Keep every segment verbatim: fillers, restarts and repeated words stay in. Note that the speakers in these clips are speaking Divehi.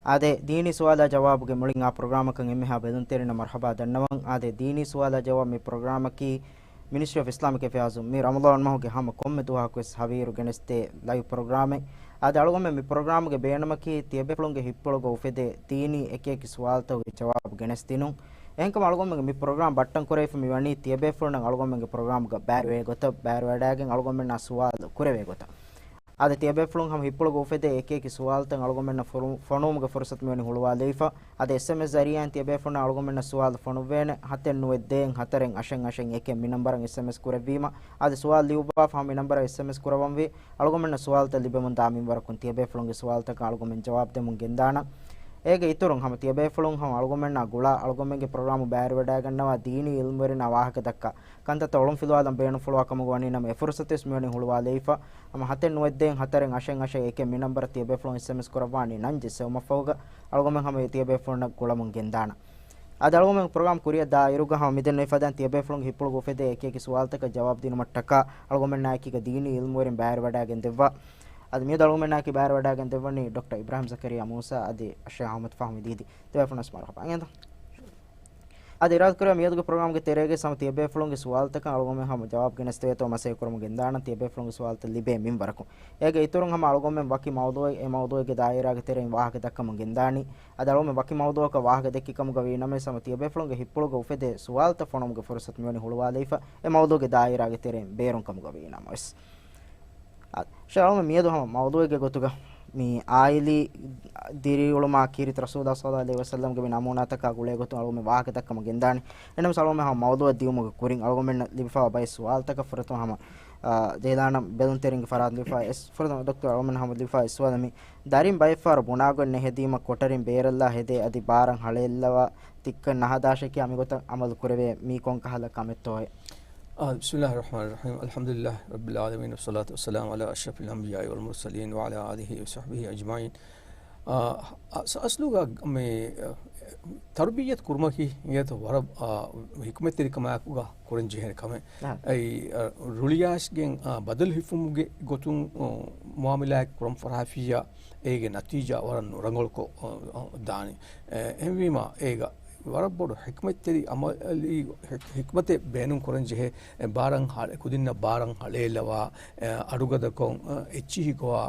އާދެ، ދީނީ ސުވާލާ ޖަވާބުގެ މުޅިން އާ ޕްރޮގްރާމަކަށް އެންމެހާ ބެލުންތެރިންނަށް މަރްޙަބާ ދަންނަވަން. އާދެ، ދީނީ ސުވާލާ ޖަވާބު މި ޕްރޮގްރާމަކީ މިނިސްޓްރީ އޮފް އިސްލާމިކް އެފެއާޒުން މި ރަމަޟާން މަހުގެ ހަމަ ކޮންމެ ދުވަހަކުވެސް ހަވީރު ގެނެސްދޭ ލައިވް ޕްރޮގްރާމެއް. އާދެ، އަޅުގަނޑުމެން މި ޕްރޮގްރާމްގެ ބޭނުމަކީ ތިޔަބޭފުޅުންގެ ހިތްޕުޅުގަ އުފެދޭ ދީނީ އެކިއެކި ސުވާލުތަކުގެ ޖަވާބު ގެނެސްދިނުން. އެހެންކަމުން އަޅުގަނޑުމެންގެ މި ޕްރޮގްރާމް ބައްޓަން ކުރެވިފަ މި ވަނީ ތިޔަބޭފުޅުންނަށް އަޅުގަނޑުމެންގެ ޕްރޮގްރާމްގަ ބައިވެރިވޭ ގޮތަށް، ބައިވެރިވަޑައިގެން އަޅުގަނޑުމެންނާ ސުވާލު ކުރެވޭ ގޮތަށް. އާދެ، ތިޔަބޭފުޅުން ހަމަ ހިތްޕުޅުގަ އުފެދޭ އެކިއެކި ސުވާލުތައް އަޅުގަނޑުމެންނަށް ފޮނު-، ފޮނުވުމުގެ ފުރުސަތު މިވަނީ ހުޅުވާލެވިފަ. އާދެ، އެސްއެމްއެސް ޒަރީއާއިން ތިޔަބޭފުޅުންނަށް އަޅުގަނޑުމެންނަށް ސުވާލު ފޮނުއްވޭނެ. ހަތެއް ނުވައެއް ދޭއް ހަތަރެއް އަށެއް އަށެއް އެކެއް މި ނަންބަރަށް އެސްއެމްއެސް ކުރެއްވީމަ. އާދެ، ސުވާލު ލިޔުއްވާފަ ހަމަ މި ނަންބަރަށް އެސްއެމްއެސް ކުރައްވަންވީ. އަޅުގަނޑުމެންނަށް ސުވާލުތައް ލިބެމުންދާ މިންވަރަކުން ތިޔަބޭފުޅުންގެ ސުވާލުތަކަށް އަޅުގަނޑުމެން ޖަވާބު ދެމުން ގެންދާނަން. އޭގެ އިތުރުން ހަމަ ތިޔަބޭފުޅުން ހަމަ އަޅުގަނޑުމެންނާ ގުޅާ އަޅުގަނޑުމެންގެ ޕްރޮގްރާމު ބައިވެރިވަޑައިގަންނަވާ ދީނީ އިލްމުވެރިންނާ ވާހަކަ ދައްކާ ކަންތައްތައް އޮޅުންފިލުވާލަން ބޭނުންފުޅުވާ ކަމުގަ ވަނީ ނަމަ، އެ ފުރުސަތުވެސް މިވަނީ ހުޅުވާލެވިފަ. ހަމަ ހަތެއް ނުވައެއް ދޭއް ހަތަރެއް އަށެއް އަށެއް އެކެއް މި ނަންބަރަށް ތިޔަބޭފުޅުން އެސްއެމްއެސް ކުރައްވާނީ ނަން ޖެއްސެވުމަށް ފަހުގަ އަޅުގަނޑުމެން ހަމަ ތިޔަބޭފުޅުންނަށް ގުޅަމުން ގެންދާނަން. އަދި އަޅުގަނޑުމެން ޕްރޮގްރާމް ކުރިއަށް ދާ އިރުގަ ހަމަ މިދެންނެވި ފަދައިން ތިޔަބޭފުޅުންގެ ހިތްޕުޅުގަ އުފެދޭ އެކިއެކި ސުވާލުތަކަށް ޖަވާބު ދިނުމަށްޓަކާ އަޅުގަނޑުމެންނާ އެކީގަ ދީނީ އިލްމުވެރިން ބައިވެރިވަޑައިގެން ދެއްވާ. އަދި މިއަދު އަޅުގަނޑުމެންނާއެކީ ބައިވެރިވަޑައިގެން ދެއްވަނީ ޑޮކްޓަރ އިބްރާހިމް ޒަކަރިޔާ މޫސާ އަދި އައްޝައިޚް އަޙްމަދު ފަހުމީ ދީދީ. ތިބޭފުޅުންނަށް މަރުޙަބާ. އިނގޭތަ؟ އަދި އިރާދަކުރެއްވިއްޔާ މިއަދުގެ ޕްރޮގްރާމްގެ ތެރޭގައި ހަމަ ތިޔަބޭފުޅުންގެ ސުވާލުތަކަށް އަޅުގަނޑުމެން ހަމަ ޖަވާބު ގެނެސްދެވޭތޯ މަސައްކަތް ކުރަމުން ގެންދާނަން ތިޔަބޭފުޅުންގެ ސުވާލުތައް ލިބޭ މިންވަރަކުން. އޭގެ އިތުރުން ހަމަ އަޅުގަނޑުމެން ވަކި މައުޟޫއެއް، އެ މައުޟޫއެއްގެ ދާއިރާގެ ތެރެއިން ވާހަކަ ދައްކަމުން ގެންދާނީ. އަދި އަޅުގަނޑުމެން ވަކި މައުޟޫއަކަށް ވާހަކަ ދެއްކި ކަމުގަ ވީ ނަމަވެސް ހަމަ ތިޔަބޭފުޅުންގެ ހިތްޕުޅުގަ އުފެދޭ ސުވާލުތައް ފޮނުވުމުގެ ފުރުސަތު މިވަނީ ހުޅުވާލެވިފަ އެ މައުޟޫގެ ދާއިރާގެ ތެރެއިން ބޭރުން ކަމުގަ ވީ ނަމަވެސް. އާ، ޝޭޚް އަޅުގަނޑު މިއަދު ހަމަ މައުޟޫއެއްގެ ގޮތުގަ މި އާއިލީ ދިރިއުޅުމާ ކީރިތި ރަސޫލާ ޞައްލައްލާހު ޢަލައިހި ވަސައްލަމްގެ މި ނަމޫނާތަކާ ގުޅޭ ގޮތުން އަޅުގަނޑު ވާހަކަ ދައްކަމުން ގެންދާނީ. އެނަމަސް އަޅުގަނޑު ހަމަ މައުޟޫއަށް ދިއުމުގެ ކުރިން އަޅުގަނޑުމެންނަށް ލިބިފައިވާ ބައެއް ސުވާލުތަކަށް ފުރަތަމަ ހަމަ، އާ، ޖައިލާނަށް ބެލުންތެރިންގެ ފަރާތުން ލިބިފައި އެސް-، ފުރަތަމަ ދޮކްޓަރ އަޅުގަނޑުމެން ހަމަ ލިބިފައި އެއް ސުވާލެއް މި. ދަރިން ބައެއްފަހަރު ބުނާގޮތް ނެހެދީމަ ކޮޓަރިން ބޭރަށްލާ ހެދޭ އަދި ބާރަށް ހަޅޭއްލަވާ ތިއްކަން ނަހަދާށޭ ކިޔާ މިގޮތަށް އަމަލު ކުރެވޭ މީ ކޮން ކަހަލަ ކަމެއްތޯއޭ؟ آه، بسم الله الرحمن الرحيم. الحمد لله رب العالمين، والصلاة والسلام على أشرف الأنبياء والمرسلين وعلى آله وصحبه أجمعين. އާ، އަ-، އަސްލުގަ މި، އަ، ތަރުބިއްޔަތު ކުރުމަކީ އިނގޭތޯ ވަރަށް، އާ، ޙިކްމަތްތެރިކަމާއެކުގަ ކުރަން ޖެހޭނެ ކަމެއް. އާ. އެއީ، އަ، ރުޅިއައިސްގެން، އާ، ބަދަލު ހިފުމުގެ ގޮތުން، އަ، މުއާމަލާތް ކުރަން ފަށާފިއްޔާ، އޭގެ ނަތީޖާ ވަރަށް ނުރަނގަޅުކޮށް، އަ، އަ، ދާނެ. އެ، އެހެންވީމަ، އޭގަ ވަރަށް ބޮޑު ޙިކްމަތްތެރި އަމަލީ ޙި-، ޙިކްމަތެއް ބޭނުން ކުރަން ޖެހޭ، އެ، ބާރަށް ހަ-، ކުދިންނަށް ބާރަށް ހަޅޭލަވާ، އެ، އަޑުގަދަކޮށް، އެ، އެއްޗިހި ގޮވާ،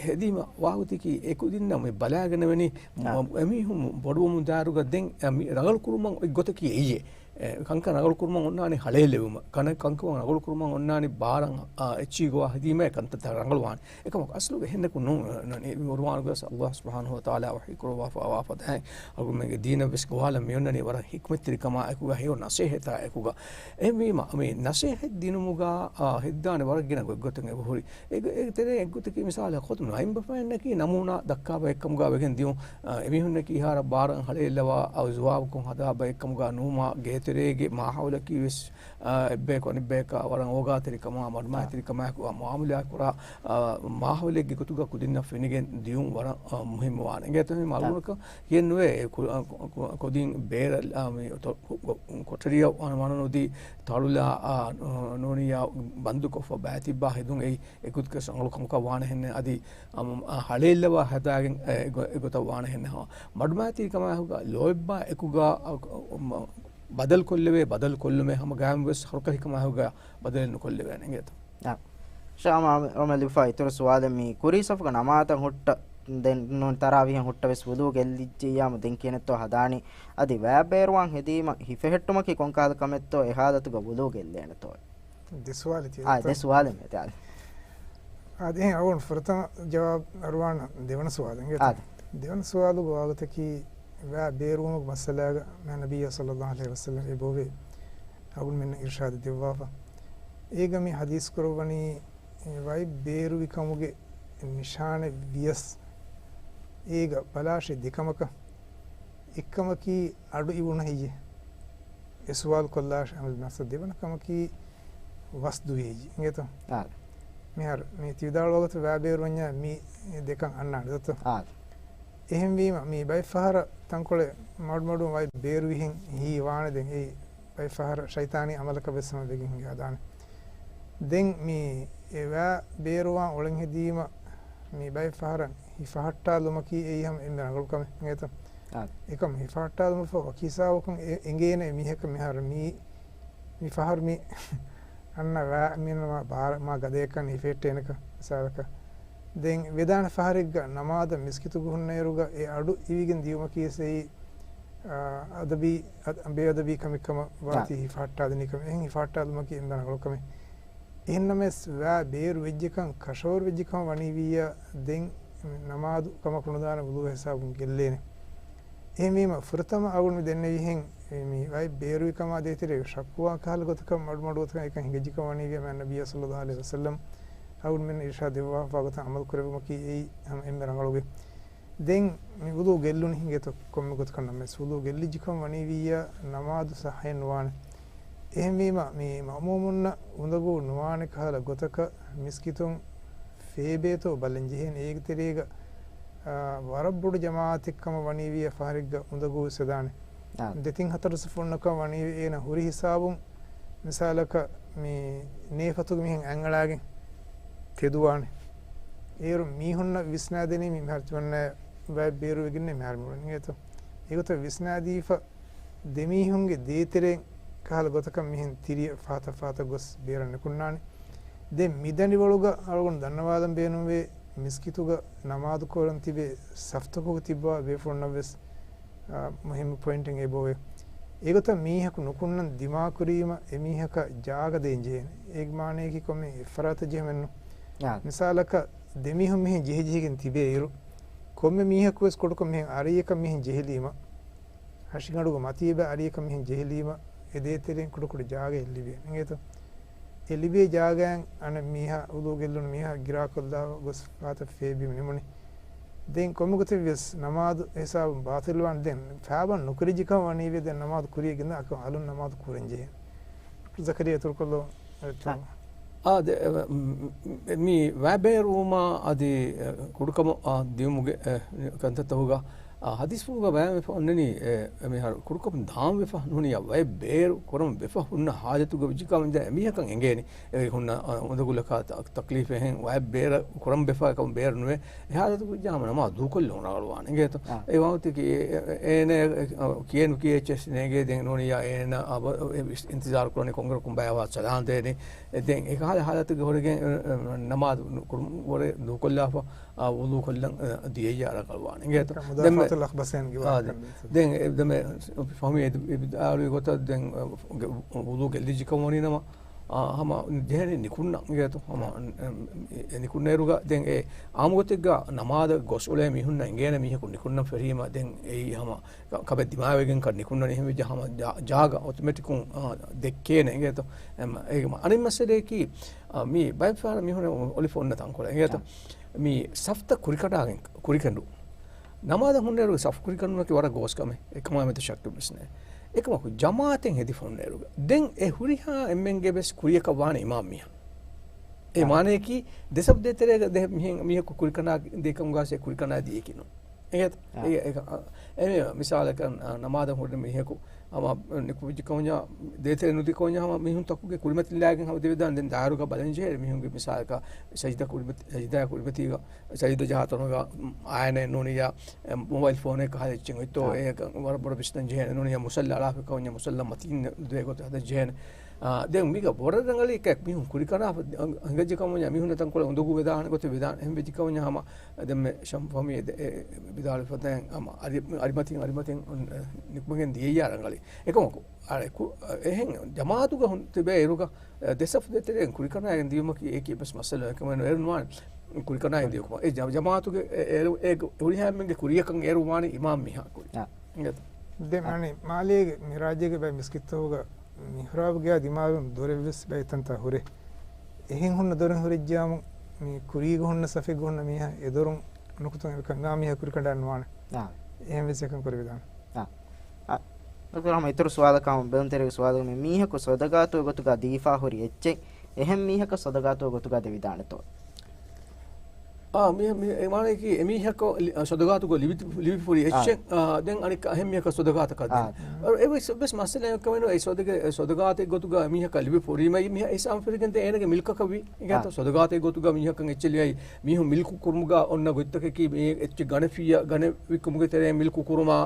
ހެދީމަ ވާގޮތަކީ އެކުދިންނަށް މި ބަލާގަނެވެނީ، އާ. މަ-، އެމީހުން ބޮޑުވަމުން ދާއިރުގަ ދެން، އެ، މި ރަނގަޅު ކުރުމަށް އޮތް ގޮތަކީ އެއްޔޭ. އެ، ކަންކަން ރަނގަޅު ކުރުމަށް އޮންނާނީ ހަޅޭލެވުމަށް. ކަން-، ކަންކަމަށް ރަނގަޅު ކުރުމަށް އޮންނާނީ ބާރަށް، އާ، އެއްޗިހި ގޮވާ ހެދީމަ ކަންތައްތައް ރަނގަޅުވާނެ. އެކަމަކު އަސްލުގަ އެހެންނަކު ނޫން، ނޫން، ނޫން. އެ ޤުރުއާނުގަ ﷲ ސުބްޙާނަހޫ ވަތަޢާލާ ވަޙީ ކުރައްވާފަ ވާ ފަދައިން، އަޅުގަނޑުމެންގެ ދީނަށް ވެސް ގޮވާލަން މިއޮންނަނީ ވަރަށް ޙިކްމަތްތެރިކަމާ އެކުގަ ހެޔޮ ނަޞޭޙަތާ އެކުގަ. އެހެންވީމަ، މި ނަޞޭޙަތް ދިނުމުގަ، އާ، ހެއްދާނެ ވަރަށް ގިނަ ގޮތްގޮތުން އެބަހުރި. އޭގެ، އޭގެ ތެރެއިން އެއްގޮތަކީ މިސާލަކަށް ޚުތުބަ ނައިމްބަފައިންނަކީ ނަމޫނާ ދައްކާ ބައެއްކަމުގަ ވެގެން ދިޔުން. އާ، އެމީހުންނަކީ އެހާރަށް ބާރަށް ހަޅޭއްލަވާ، އައު ޒުވާބުކޮށް ހަދާ ބައެއްކަމުގަ ނުވުމާ، ގޭތެރޭގެ މާހައުލަކީ ވެސް އާ، އެއްބަޔަކު އަނެއްބަޔަކާ ވަރަށް އޯގާތެރިކަމާ، މަޑުމައިތެރިކަމާއެކު މުއާމަލާތް ކުރާ، އާ، މާހައުލެއްގެ ގޮތުގަ ކުދިންނަށް ފެނިގެން ދިޔުން ވަރަށް، އާ، މުހިއްމުވާނެ. އިނގޭތޯ މި މަގުނަކަށް ކިޔެއްނުވޭ، ކު-، އާ، ކު-، ކު-، ކުދިން ބޭރަށް، އާ، މި ތޮ-، ކު-، ކު-، ކޮޓަރިއަށް ވަނަ-، ވަނަނުދީ ތަޅުލާ، އާ، ނޫނިއްޔާ ބަންދުކޮށްފަ ބައިތިއްބާ ހެދުން އެއީ އެކުދިކަސް ރަނގަޅު ކަމަކަށް ވާނެހެންނެއް އަދި، އާ، އާ، ހަޅޭއްލަވާ ހަދާގެން އެ-، އެގޮ-، އެގޮތަށް ވާނެހެންނެއް ހަމަ. މަޑުމައިތިރިކަމާއެކުގަ ލޯތްބާ އެކުގަ، އާ، އާ، ބަދަލުކޮށްލެވޭ، ބަދަލުކޮށްލުމެއް ހަމަ ގާތްގަނޑުވެސް ހަރުކަށިކަމާއެކުގަ ބަދަލެއް ނުކޮށްލެވޭނެ އިނގޭތަ؟ އާ. ޝާމް އަމަލިފާ އިތުރު ސުވާލެއް މީ. ކުރީ ސަފުގަ ނަމާދަށް ހުއްޓަ، ދެން ނޫން ތަރާވީހަށް ހުއްޓަވެސް ވުޟޫ ގެއްލިއްޖެއްޔާމު ދެން ކިހިނެއްތޯ ހަދާނީ؟ އަދި ވައި ބޭރުވާން ހެދީމަ ހިފެހެއްޓުމަކީ ކޮންކަހަލަ ކަމެއްތޯ އެ ހާލަތުގަ ވުޟޫ ގެއްލޭނެތޯ؟ ދެ ސުވާލެއް ތި އާ، ދެ ސުވާލެއް މި ތި އާ. އާދެ، އަޅުގަނޑު ފުރަތަމަ ޖަވާބު އަރުވާނަ ދެވަނަ ސުވާލެއް އިނގޭތަ؟ އާދެ. ދެވަނަ ސުވާލުގެ ވާގޮތަކީ ވައި ބޭރުވުމުގެ މައްސަލާގަ މާ ނަބިއްޔާ ޞައްލައްލާހު ޢަލައިހި ވަސައްލަމް އެބައޮވޭ އަޅުގަނޑުމެންނަށް އިރުޝާދު ދެއްވާފަ. އޭގަ މި ޙަދީޘް ކުރައްވަނީ ވައި ބޭރުވި ކަމުގެ ނިޝާނެއް ވިޔަސް އޭގަ ބަލާށޭ ދެކަމަކަށް. އެއްކަމަކީ އަޑު އިވުނަ ހެއްޔޭ؟ އެ ސުވާލު ކޮށްލާށޭ އަމަލު މައްސަލަ. ދެވަނަ ކަމަކީ ވަސް ދުވި ހެއްޔޭ؟ އިނގޭތަ؟ އާ. މިހާރު މި ތި ވިދާޅުވާ ގޮތަށް ވައި ބޭރުވަންޏާ މި ދެކަން އަންނާނެ ދޯ؟ އާ. އެހެންވީމަ މި ބައެއް ފަހަރަށް ތަންކޮޅެއް މަޑުމަޑުން ވައި ބޭރުވިހެން ހީވާނެ ދެން އެއީ ބައެއް ފަހަރަށް ޝައިޠާނީ އަމަލަކަށް ވެސް ހަމަ ވެގެން ހިނގާދާނެ. ދެން މި އެ ވައި ބޭރުވާން އުޅެން ހެދީމަ މި ބައެއް ފަހަރަށް ހިފަހައްޓާލުމަކީ އެއީ ހަމަ އެންމެ ރަނގަޅު ކަމެއް އިނގޭތަ؟ އާ. އެކަމް ހިފަހައްޓާލުމަށްފަހު ވަކި ހިސާބަކުން އެ-، އެނގޭނެ މީހަކަށް މިހާރު މީ، މި ފަހަރު މި އަންނަ ވާ މި ނަމަ ބާރަ-، މާ ގަދަޔަކަށް ހިފެހެއްޓޭނެކަން މިސާލަކަށް. ދެން ވެދާނެ ފަހަރެއްގަ ނަމާދަށް މިސްކިތުގަ ހުންނައިރުގަ އެ އަޑު އިވިގެން ދިޔުމަކީ ވެސް އެއީ، އާ، އަދަބީ، އަ-، ބޭއަދަބީ ކަމެއް ކަމަށް ވާތީ ނާ. ހިފަހައްޓާލަނީ ކަމެއް. އެހެން ހިފަހައްޓާލުމަކީ އެންމެ ރަނގަޅު ކަމެއް. އެހެންނަމަވެސް ވާ ބޭރު ވެއްޖެކަން، ކަށަވަރު ވެއްޖެކަން ވަނީވިއްޔާ ދެން ނަމާދު ކަމަކު ނުދާނެ ވުޟޫ ހިސާބުން ގެއްލޭނެ. އެހެންވީމަ ފުރަތަމަ އަޅުގަނޑު މި ދެންނެވިހެން މި ވައި ބޭރުވި ކަމާ ދޭތެރޭ ޝައްކުވާ ކަހަލަ ގޮތަކަށް މަޑުމަޑު ގޮތަކަށް އެކަން ހިނގައްޖެކަން ވަނީވިއްޔާ މާ ނަބިއްޔާ ޞައްލައްލާހު ޢަލައިހި ވަސައްލަމް އަޅުގަނޑުމެން އިރުޝާދު ދެއްވާފާ ގޮތަށް ޢަމަލު ކުރެއްވުމަކީ އެއީ ހަމަ އެންމެ ރަނގަޅުގެ. ދެން މި ވުޟޫ ގެއްލުނީ ހިނގޭތޯ ކޮންމެ ގޮތަކަށް ނަމަވެސް ވުޟޫ ގެއްލިއްޖެކަން ވަނީވިއްޔާ ނަމާދު ޞައްޙައެއް ނުވާނެ. އެހެންވީމަ މި މައުމޫމުންނަށް އުނދަގޫ ނުވާނެ ކަހަލަ ގޮތަކަށް މިސްކިތުން ފޭބޭތޯ ބަލަން ޖެހޭނެ. އޭގެ ތެރޭގަ، އާ، ވަރަށް ބޮޑު ޖަމާޢަތެއް ކަމަށް ވަނީވިއްޔާ ފަހަރެއްގަ އުނދަގޫ ވެސް ވެދާނެ. އާ. ދެތިން ހަތަރު ސަފުންނަކަށް ވަނީ އޭނަ ހުރި ހިސާބުން މިސާލަކަށް މި ނޭފަތުގެ މިހެން އަތްއަޅާގެން ތެދުވާނެ. އޭރު މީހުންނަށް ވިސްނާދެނީ މި މިހާރު ތިމަންނަ ވައި ބޭރުވެގެންނޭ މިހާރު މިއުޅެނީ އިނގޭތޯ. އެގޮތަށް ވިސްނާދީފަ ދެމީހުންގެ ދޭތެރެއިން ކަހަލަ ގޮތަކަށް މިހެން ތިރިއަށް ފަހަތަށް ފަހަތަށް ގޮސް ބޭރަށް ނިކުންނާނެ. ދެން މި ދަނޑިވަޅުގަ އަޅުގަނޑު ދަންނަވާލަން ބޭނުންވޭ މިސްކިތުގަ ނަމާދު ކުރަން ތިބޭ ސަފްތަކުގަ ތިއްބަވާ ބޭފުޅުންނަށް ވެސް، އާ، މުހިއްމު ޕޮއިންޓެއް އެބައޮވޭ. އެގޮތަށް މީހަކު ނުކުންނަން ދިމާކުރީމަ އެމީހަކަށް ޖާގަ ދޭން ޖެހޭނެ. އޭގެ މާނަޔަކީ ކޮންމެ އެއްފަރާތަށް ޖެހުމެއްނު. އާ. މިސާލަކަށް ދެމީހުން މިހެން ޖެހިޖެހިގެން ތިބޭ އިރު، ކޮންމެ މީހަކުވެސް ކުޑަކޮށް މިހެން އަރިއަކަށް މިހެން ޖެހިލީމަ، ހަށިގަނޑުގަ މަތީބަ އަރިއަކަށް މިހެން ޖެހިލީމަ، އެ ދޭތެރެއިން ކުޑަކުޑަ ޖާގައެއް ލިބޭ. އިނގޭތޯ؟ އެ ލިބޭ ޖާގައިން އަނެއް މީހާ ވުޟޫ ގެއްލުނު މީހާ ގިރާކޮށްލާ ގޮސް ފަހަތަށް ފޭބީމަ ނިމުނީ. ދެން ކޮންމެ ގޮތެއް ވެސް ނަމާދު ހިސާބުން ބާޠިލްވާން ދެން ފާބަން ނުކުރިޖިކަން ވަނީވެ ދެން ނަމާދު ކުރިޔަށް ގެންދާ އަކަ އަލުން ނަމާދު ކުރަން ޖެހޭ. ޒަކަރިޔާ ތުރުކޮށްލޯ. އާ. އާ، ދެ-، އެ، މް، މި ވައިބޭރުވުމާ އަދި، އެ، ކުޑަކަމަށް، އާ، ދިޔުމުގެ، އެ، ކަންތައްތަކުގަ، އާ، ހަދީސްފުޅުގަ ބަޔާންވެފަ އޮންނަނީ، އެ، އެ، މިހާރު ކުޑަކަމުން ދާންވެފަ ނޫނިޔާ ވައިބޭރު ކުރަން ވެފަ ހުންނަ ހާލަތުގަ ވެއްޖިކަމުން އެމީހަކަށް އެނގޭނެ. އެ ހުންނަ، އާ، އުނދަގުލަކާ ތަ-، ތަކްލީފެއް ހެން ވައިބޭރަށް ކުރަން ވެފަ ކަމަށް ބޭރު ނުވޭ. އެ ހާލަތުގަ ވެއްޖާމަ ނަމާދު ދޫކޮށްލުން ރަނގަޅުވާނެ. އިނގޭތޯ؟ އާ. އެ ވަގުތުގެ އޭ، އޭނަ ކިޔޭނު ކިޔޭ އެއްޗެއް ނޭނގޭ ދެން ނޫނިޔާ އޭނަ އަބަ-، އެ ވިސް-، އިންތިޒާރު ކުރަނީ ކޮންގަރަކުން ބަޔަވާ ސަލާން ދޭނެ. އެ ދެން އެ ކަހަލަ ހާލަތުގެ ހުރެގެން، އެ، އެ، ނަމާދު ކުރުމުގެ ވަރެ ދޫކޮށްލާފަ، އާ، ވުޟޫ ކޮށްލަން، އެ، ދިޔައްޔާ ރަނގަޅުވާނެ. އިނގޭތޯ؟ މުދާފާތުލް އަޚްބަސައިންގެ އާ، ވާހަކަ. ދެން އެ ދެމެ ފަހުމީ އެ ވިދާޅުވި ގޮތަށް ދެން، އެ، ވުޟޫ ގެއްލިއްޖިކަމުން ވަނީ ނަމަ، އާ، ހަމަ ޖެހޭނީ ނިކުންނަން އިނގޭތޯ؟ ހަމަ، އާ. އެ، އެ ނިކުންނައިރުގަ ދެން އެ އާއްމު ގޮތެއްގަ ނަމާދަށް ގޮސް އުޅޭ މީހުންނަށް އެނގޭނެ މީހަކު ނިކުންނަން ފެށީމަ ދެން އެއީ ހަމަ ކަ-، ކަމެއް ދިމާވެގެން ކަން ނިކުންނަނީ އެހެން ވެއްޖެ ހަމަ ޖާ-، ޖާގަ އޮޓޮމެޓިކުން، އާ، ދެއްކޭނެ އިނގޭތޯ؟ އެމް، އޭގެ މަ-، އަނެއް މައްސަލައަކީ، އާ، މީ ބައެއް ފަހަރަށް މީހުން އޮ-، އޮލިފަ އޮންނަ ތަންކޮޅެއް އިނގޭތޯ؟ އާ. މީ ސަފްތައް ކުރިކަނޑާގެން ކުރިކަނޑު. ނަމާދަށް ހުންނައިރު ސަފް ކުރިކަނޑުމަކީ ވަރަށް ގޯސް ކަމެއް. އެކަމާ މެދު ޝައްކެއް ވެސް ނެތް. އެކަމަކު ޖަމާޢަތެއް ހެދިފަ ހުންނައިރުގަ ދެން އެ ހުރިހާ އެންމެންގެ ވެސް ކުރިޔަކަށް ވާނެ އިމާމް މީހާ. އެ އާ. މާނަޔަކީ ދެ ސަފް ދޭތެރޭގަ ދެ މީހެއް، މީހަކު ކުރިކަނޑާ ދޭކަމުގަސް އެ ކުރިކަނޑާ ދިޔަކީ ނޫން. އެ، އާ. އެ، އެ، އެ، މިސާލަކަށް، އާ، ނަމާދަށް ހުރި މީހަކު ހަމަ ނިކުމެއްޖި ކަމުންޏާ، ދޭތެރެ ނުދި ކަމުންޏާ ހަމަ މީހުން ތަކުގެ ކުރިމަތިން ލާގެން ހަމަ ދެވިދާން ދެން ދާއިރުގަ ބަލަން ޖެހޭ މީހުންގެ މިސާލަކަށް ސަޖިދަ ކުރިމަތި-، ސަޖިދާ ކުރިމަތީގަ ސަޖިދަ ޖަހާ ތަނުގަ އާޔަނެއް ނޫނިޔާ، އެ، މޮބައިލް ފޯނެއް ކަހަލަ އެއްޗެއް އޮތްތޯ، އާ. އޭ ވަރަށް ބޮޑަށް ވިސްނަން ޖެހޭނެ ނޫނިޔާ މުސައްލަ އަޅާފަ ކަމުންޏާ މުސައްލަ މަތީން ދޭ ގޮތަށް ހަދަން ޖެހޭނެ. އާ، ދެން މީގަ ބޮޑަށް ރަނގަޅީ ކެ-، މީހުން ކުރިކަނޑާ ހިނގައްޖެ ކަމުންޏާ މީހުންނަށް ތަންކޮޅެއް އުނދަގޫ ވެދާނެ ގޮތެއް ވެދާނެ. އެހެން ވެއްޖެ ކަމުންޏާ ހަމަ ދެންމެ ޝަމް ފަހުމީ އެ ދެ-، އެ ވިދާޅުވިފަދައިން ހަމަ އަރި-، އަރިމަތިން، އަރިމަތިން އޮން-، އެ، ނިކުމެގެން ދިޔައްޔާ ރަނގަޅީ. އެކަމަކު، އަ، އެ ކު-، އެހެން ޖަމާޢަތުގަ ހުން ތިބޭ އިރުގަ، އެ، ދެ ސަފް ދޭތެރެއިން ކުރިކަނޑާގެން ދިޔުމަކީ އެކި އެއްވެސް މައްސަލައެއް ކަމެއް ނު-، އޭރުން ވާނެ. ކުރިކަނޑާގެން ދިޔުމަކީ އެ ޖަ-، ޖަމާޢަތުގެ އެ-، އޭރު-، އޭގެ ހުރިހާ އެންމެންގެ ކުރިޔަކަށް އޭރު ވާނީ އިމާމް މީހާ ކުރި. އާ. އިނގޭތަ؟ ދެން އާ. އަނެއް މާލޭގެ މި ރާއްޖޭގެ ބައެއް މިސްކިތްތަކުގަ މިޙްރާބުގެ ދިމާވެ ދޮރެއްވެސް ބައެއް ތަންތާ ހުރޭ. އެހެން ހުންނަ ދޮރެއް ހުރެއްޖިއްޔާމު މި ކުރީގަ ހުންނަ ސަފެއްގަ ހުންނަ މީހާ އެ ދޮރުން ނުކުތުން އެކަން އިމާމް މީހާ ކުރިކަނޑާ ނުވާނެ. އާ. އެހެން ވެސް އެކަން ކުރެވިދާނެ. އާ. އާ. ޑޮކްޓަރ ހަމަ އިތުރު ސުވާލަކަށް ހަމަ ބެލުންތެރިގެ ސުވާލުގަ މި މީހަކު ޞަދަގާތުގެ ގޮތުގަ ދީފާ ހުރި އެއްޗެއް އެހެން މީހަކަށް ޞަދަގާތުގެ ގޮތުގަ ދެވިދާނެތޯ؟ އާ، މި، މި، އެ މާނައަކީ އެމީހަކަށް ލި-، އަ، ޞަދަޤާތުގަ ލިބި-، ލިބިފުރި އާ. އެއްޗެއް، އާ، ދެން އަނެއްކާ އެހެން މީހަކަށް ޞަދަޤާތަކަށް ދޭ. އާ. އަ، އެ ވެސް، ވެސް މައްސަލައެއް ކަމެއް ނޫން. އެ ޞަދަޤާ، އެ ޞަދަޤާތެއް ގޮތުގަ މީހަކަށް ލިބިފުރީމަ، މީހާ އިސާމް ފިރިގެން ދޭ އޭނަގެ މިލްކަކަށް ވީ. އިނގޭތޯ؟ އާ. ޞަދަޤާތެއް ގޮތުގަ މީހަކަށް އެއްޗެއް ލިޔައި، މީހުން މިލްކު ކުރުމުގަ އޮންނަ ގޮތްތަކަކީ، މި އެއްޗެއް ގަނެފިއްޔާ، ގަނެ ވިއްކުމުގެ ތެރެއިން މިލްކު ކުރުމާ،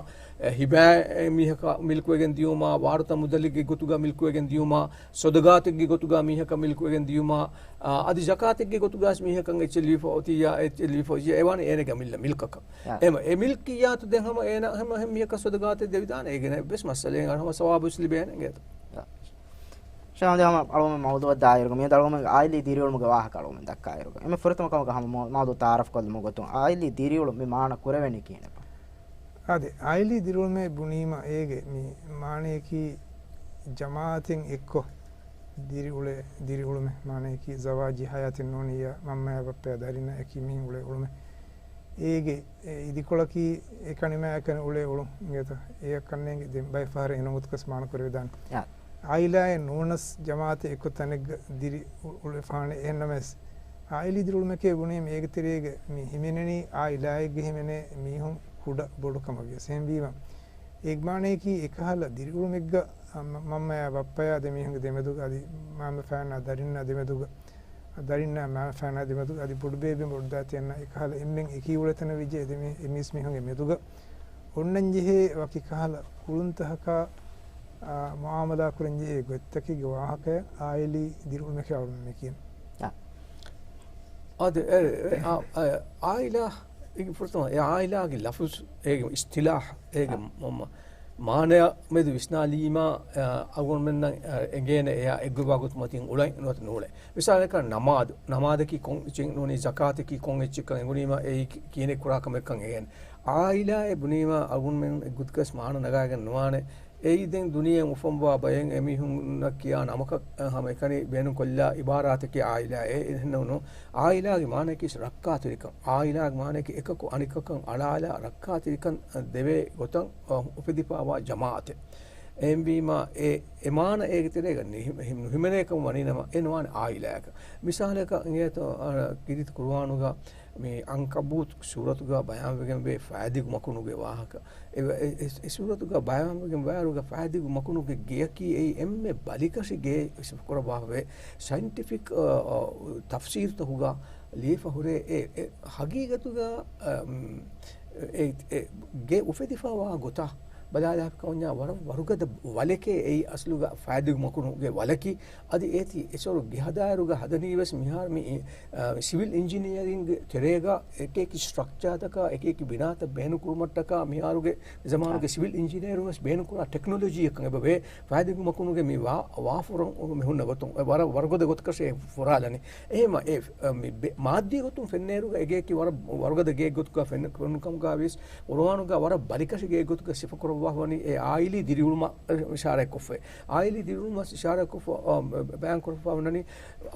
އެ، ހިބާ، އެ، މީހަކަށް މިލްކުވެގެން ދިޔުމާ، ވާރުތަ މުދަލެއްގެ ގޮތުގަ މިލްކުވެގެން ދިޔުމާ، ޞަދަޤާތެއްގެ ގޮތުގަ މީހަކަށް މިލްކުވެގެން ދިޔުމާ، އާ، އަދި ޒަކާތެއްގެ ގޮތުގަ މީހަކަށް އެއްޗެއް ލިބިފަ އޮތިއްޔާ، އެއްޗެއް ލިބިފަ އޮތިއްޔާ، އެވާނެ އޭނަގެ އަމިއްލަ މިލްކަކަށް. އާ. އެމަ، އެ މިލްކިއްޔާތު ދެން ހަމަ އޭނަ ހަމަ އެހެން މީހަކަށް ޞަދަޤާތެއް ދެވިދާނެ، އޭގެން ވެސް މައްސަލައެއް ހަމަ ސަވާބު ވެސް ލިބޭނެ އިނގޭތޯ. އާ. ޝައިޚް، ހަމަ އަޅުގަނޑު މައުޟޫއަށް ދާއިރުގަ، މިއަދު އަޅުގަނޑު ޢާއިލީ ދިރިއުޅުމުގެ ވާހަކަ އަޅުގަނޑު ދައްކާއިރުގަ، އެންމެ ފުރަތަމަ ކަމަކަށް ހަމަ މަ-، މައުޟޫ ތަޢާރަފް ކޮށްލުމުގެ ގޮތުން، ޢާއިލީ ދިރިއުޅުން މި މާނަ ކުރެވެނީ ކިހިނެއްބާ؟ އާދެ، ޢާއިލީ ދިރިއުޅުމޭ ބުނީމަ އޭގެ މި މާނަޔަކީ ޖަމާޢަތެއް އެއްކޮށް ދިރިއުޅޭ ދިރިއުޅުމެއް. މާނަޔަކީ ޒަވާޖީ ޙަޔާތެއް ނޫނިއްޔާ، މަންމަޔާ ބައްޕަޔާ ދަރިންނާ އެކީ މީހުން އުޅޭ އުޅުމެއް. އޭގެ އެ އިދިކޮޅަކީ އެކަނިމާ އެކަނި އުޅޭ އުޅުން އިނގޭތޯ؟ އެއަށް ކަންނޭނގެ ދެން ބައެއް ފަހަރަށް އެންމެ ގޮތަކަށް މާނަ ކުރެވިދާނެ. އާ. ޢާއިލާއެއް ނޫނަސް ޖަމާޢަތެއް އެއްކޮށް ތަނެއްގަ ދިރި އު-، އުޅެފާނެ. އެހެންނަމަވެސް، ޢާއިލީ ދިރިއުޅުމެކޭ ބުނީމަ އޭގެ ތެރޭގަ މި ހިމެނެނީ ޢާއިލާއެއްގަ ހިމެނޭ މީހުން ކުޑަ ބޮޑު ކަމަށް ވިޔަސް. އެހެންވީމަ، އޭގެ މާނަޔަކީ އެކަހަލަ ދިރިއުޅުމެއްގަ މަ-، މަންމަޔާ ބައްޕަޔާ ދެ މީހުންގެ ދެމެދުގަ އަދި މަންމަފާނާ ދަރިންނާ ދެމެދުގަ، ދަރިންނާ މަންމަފާނާ ދެމެދުގަ އަދި ބޮޑުބޭބެ ބޮޑުދައިތައް އެންމެން އެކީ އުޅޭ ތަނެއް ވެއްޖެ އެ ދެ މީ-، އެ މީސް މީހުންގެ މެދުގަ އޮންނަން ޖެހޭ ވަކި ކަހަލަ ކުޅުންތަކަކާ، އާ، މުޢާމަލާ ކުރަން ޖެހޭ ގޮތްތަކެއްގެ ވާހަކަޔަށް ޢާއިލީ ދިރިއުޅުމެކޭ އަޅުގަނޑު މި ކިޔަނީ. އާ. އާދެ، އެ، އެ، އާ، އެ، ޢާއިލާ، އޭގެ ފުރަތަމަ، އެ ޢާއިލާގެ ލަފުޒު، އޭގެ އިޞްޠިލާޙް، އޭގެ އާ. މަ-، މަ-، މާނަޔާ މެދު ވިސްނާލީމާ، އަ، އަޅުގަނޑުމެންނަށް، އަ، އެނގޭނެ އެއާ އެއްގޮތްވާ ގޮތު މަތިން އުޅެން ނުވަތަ ނޫޅެ. މިސާލަކަށް ނަމާދު، ނަމާދަކީ ކޮން އެއްޗެއް ނޫނީ، ޒަކާތަކީ ކޮން އެއްޗެއްކަން އެނގުނީމާ އެއީ ކި-، ކިޔޭނެ ކުރާ ކަމެއްކަން އެނގޭނެ. ޢާއިލާއޭ ބުނީމާ އަޅުގަނޑުމެން އެއްގޮތަކަށް މާނަ ނަގާގެން ނުވާނެ. އެއީ ދެން ދުނިޔެ އުފަންވާ ބައެއް އެމީހުންނަށް ކިޔާ ނަމަކަށް، އަ، ހަމައެކަނި ބޭނުންކޮށްލާ ޢިބާރާތަކީ ޢާއިލާއޭ. އެހެންނޫނު، ޢާއިލާގެ މާނަޔަކީ ރައްކާތެރިކަން. ޢާއިލާގެ މާނަޔަކީ އެކަކު އަނެކަކަށް އަޅާލާ ރައްކާތެރިކަން ދެވޭ ގޮތަށް، އަ، އުފެދިފާވާ ޖަމާޢަތެއް. އެހެންވީމާ، އެ، އެ މާނަ އޭގެ ތެރޭގަ ނިހި-، ނުހިމެނޭކަން ވަނީނަމަ، އެ ނުވާނެ ޢާއިލާއަކަށް. މިސާލަކަށް އިނގޭތޯ، އަ، ކީރިތި ޤުރުއާނުގަ މި ޢަންކަބޫތު ސޫރަތުގަ ބަޔާންވެގެންވޭ ފައިދިގު މަކުނުގެ ވާހަކަ. އެ، އެ، އެ، އެ ސޫރަތުގަ ބަޔާންވެގެން ވާއިރުގަ ފައިދިގު މަކުނުގެ ގެއަކީ އެއީ އެންމެ ބަލިކަށި ގެ ސިފަކުރައްވާފަވޭ. ސައިންޓިފިކް، އަ، އަ، ތަފްސީރުތަކުގަ ލިޔެފަ ހުރޭ އެ، އެ ހަގީގަތުގަ، އަ، އެ، އެ ގެ އުފެދިފަވާ ގޮތަށް ބަލާލާފިކަމަންޏާ ވަރަށް ވަރުގަދަ ވަލެކޭ އެއީ އަސްލުގަ ފައިދިގު މަކުނުގެ ވަލަކީ. އަދި އޭތި އެސޮރު ގެ ހަދާއިރުގަ ހަދަނީވެސް މިހާރު މި، އަ، ސިވިލް އިންޖިނިއަރިންގ ތެރޭގަ އެކިއެކި ސްޓްރަކްޗާތަކާ، އެކިއެކި ބިނާތައް ބޭނުންކުރުމަށްޓަކާ މިހާރުގެ ޒަމާނުގެ އާ. ސިވިލް އިންޖިނިއަރުން ވެސް ބޭނުންކުރާ ޓެކްނޮލޮޖީއަކަށް އެބަވޭ. ފައިދިގު މަކުނުގެ މި ވާ-، ވާފުރަން މި ހުންނަ ގޮތުން ވަރަށް ވަރުގަދަ ގޮތަކަށޭ ފުރާލަނީ. އެހެމަ އެ، އަ، މި ބެ-، މާއްދީ ގޮތުން ފެންނައިރުގަ އެގެއަކީ ވަރަށް ވަރުގަދަ ގެއެއް ގޮތުގަ ފެން-، ފެނުނު ކަމުގަ ވިޔަސް، ޤުރުއާނުގަ ވަރަށް ބަލިކަށި ގެއެއް ގޮތުގަ ސިފަކުރައްވާފަވަނީ އެ ޢާއިލީ ދިރިއުޅުމަށް އިޝާރާތްކޮށްފައި. ޢާއިލީ ދިރިއުޅުމަށް އިޝާރާތްކޮށްފަ-، އަ، ބަޔާންކުރައްވާފަވަނީ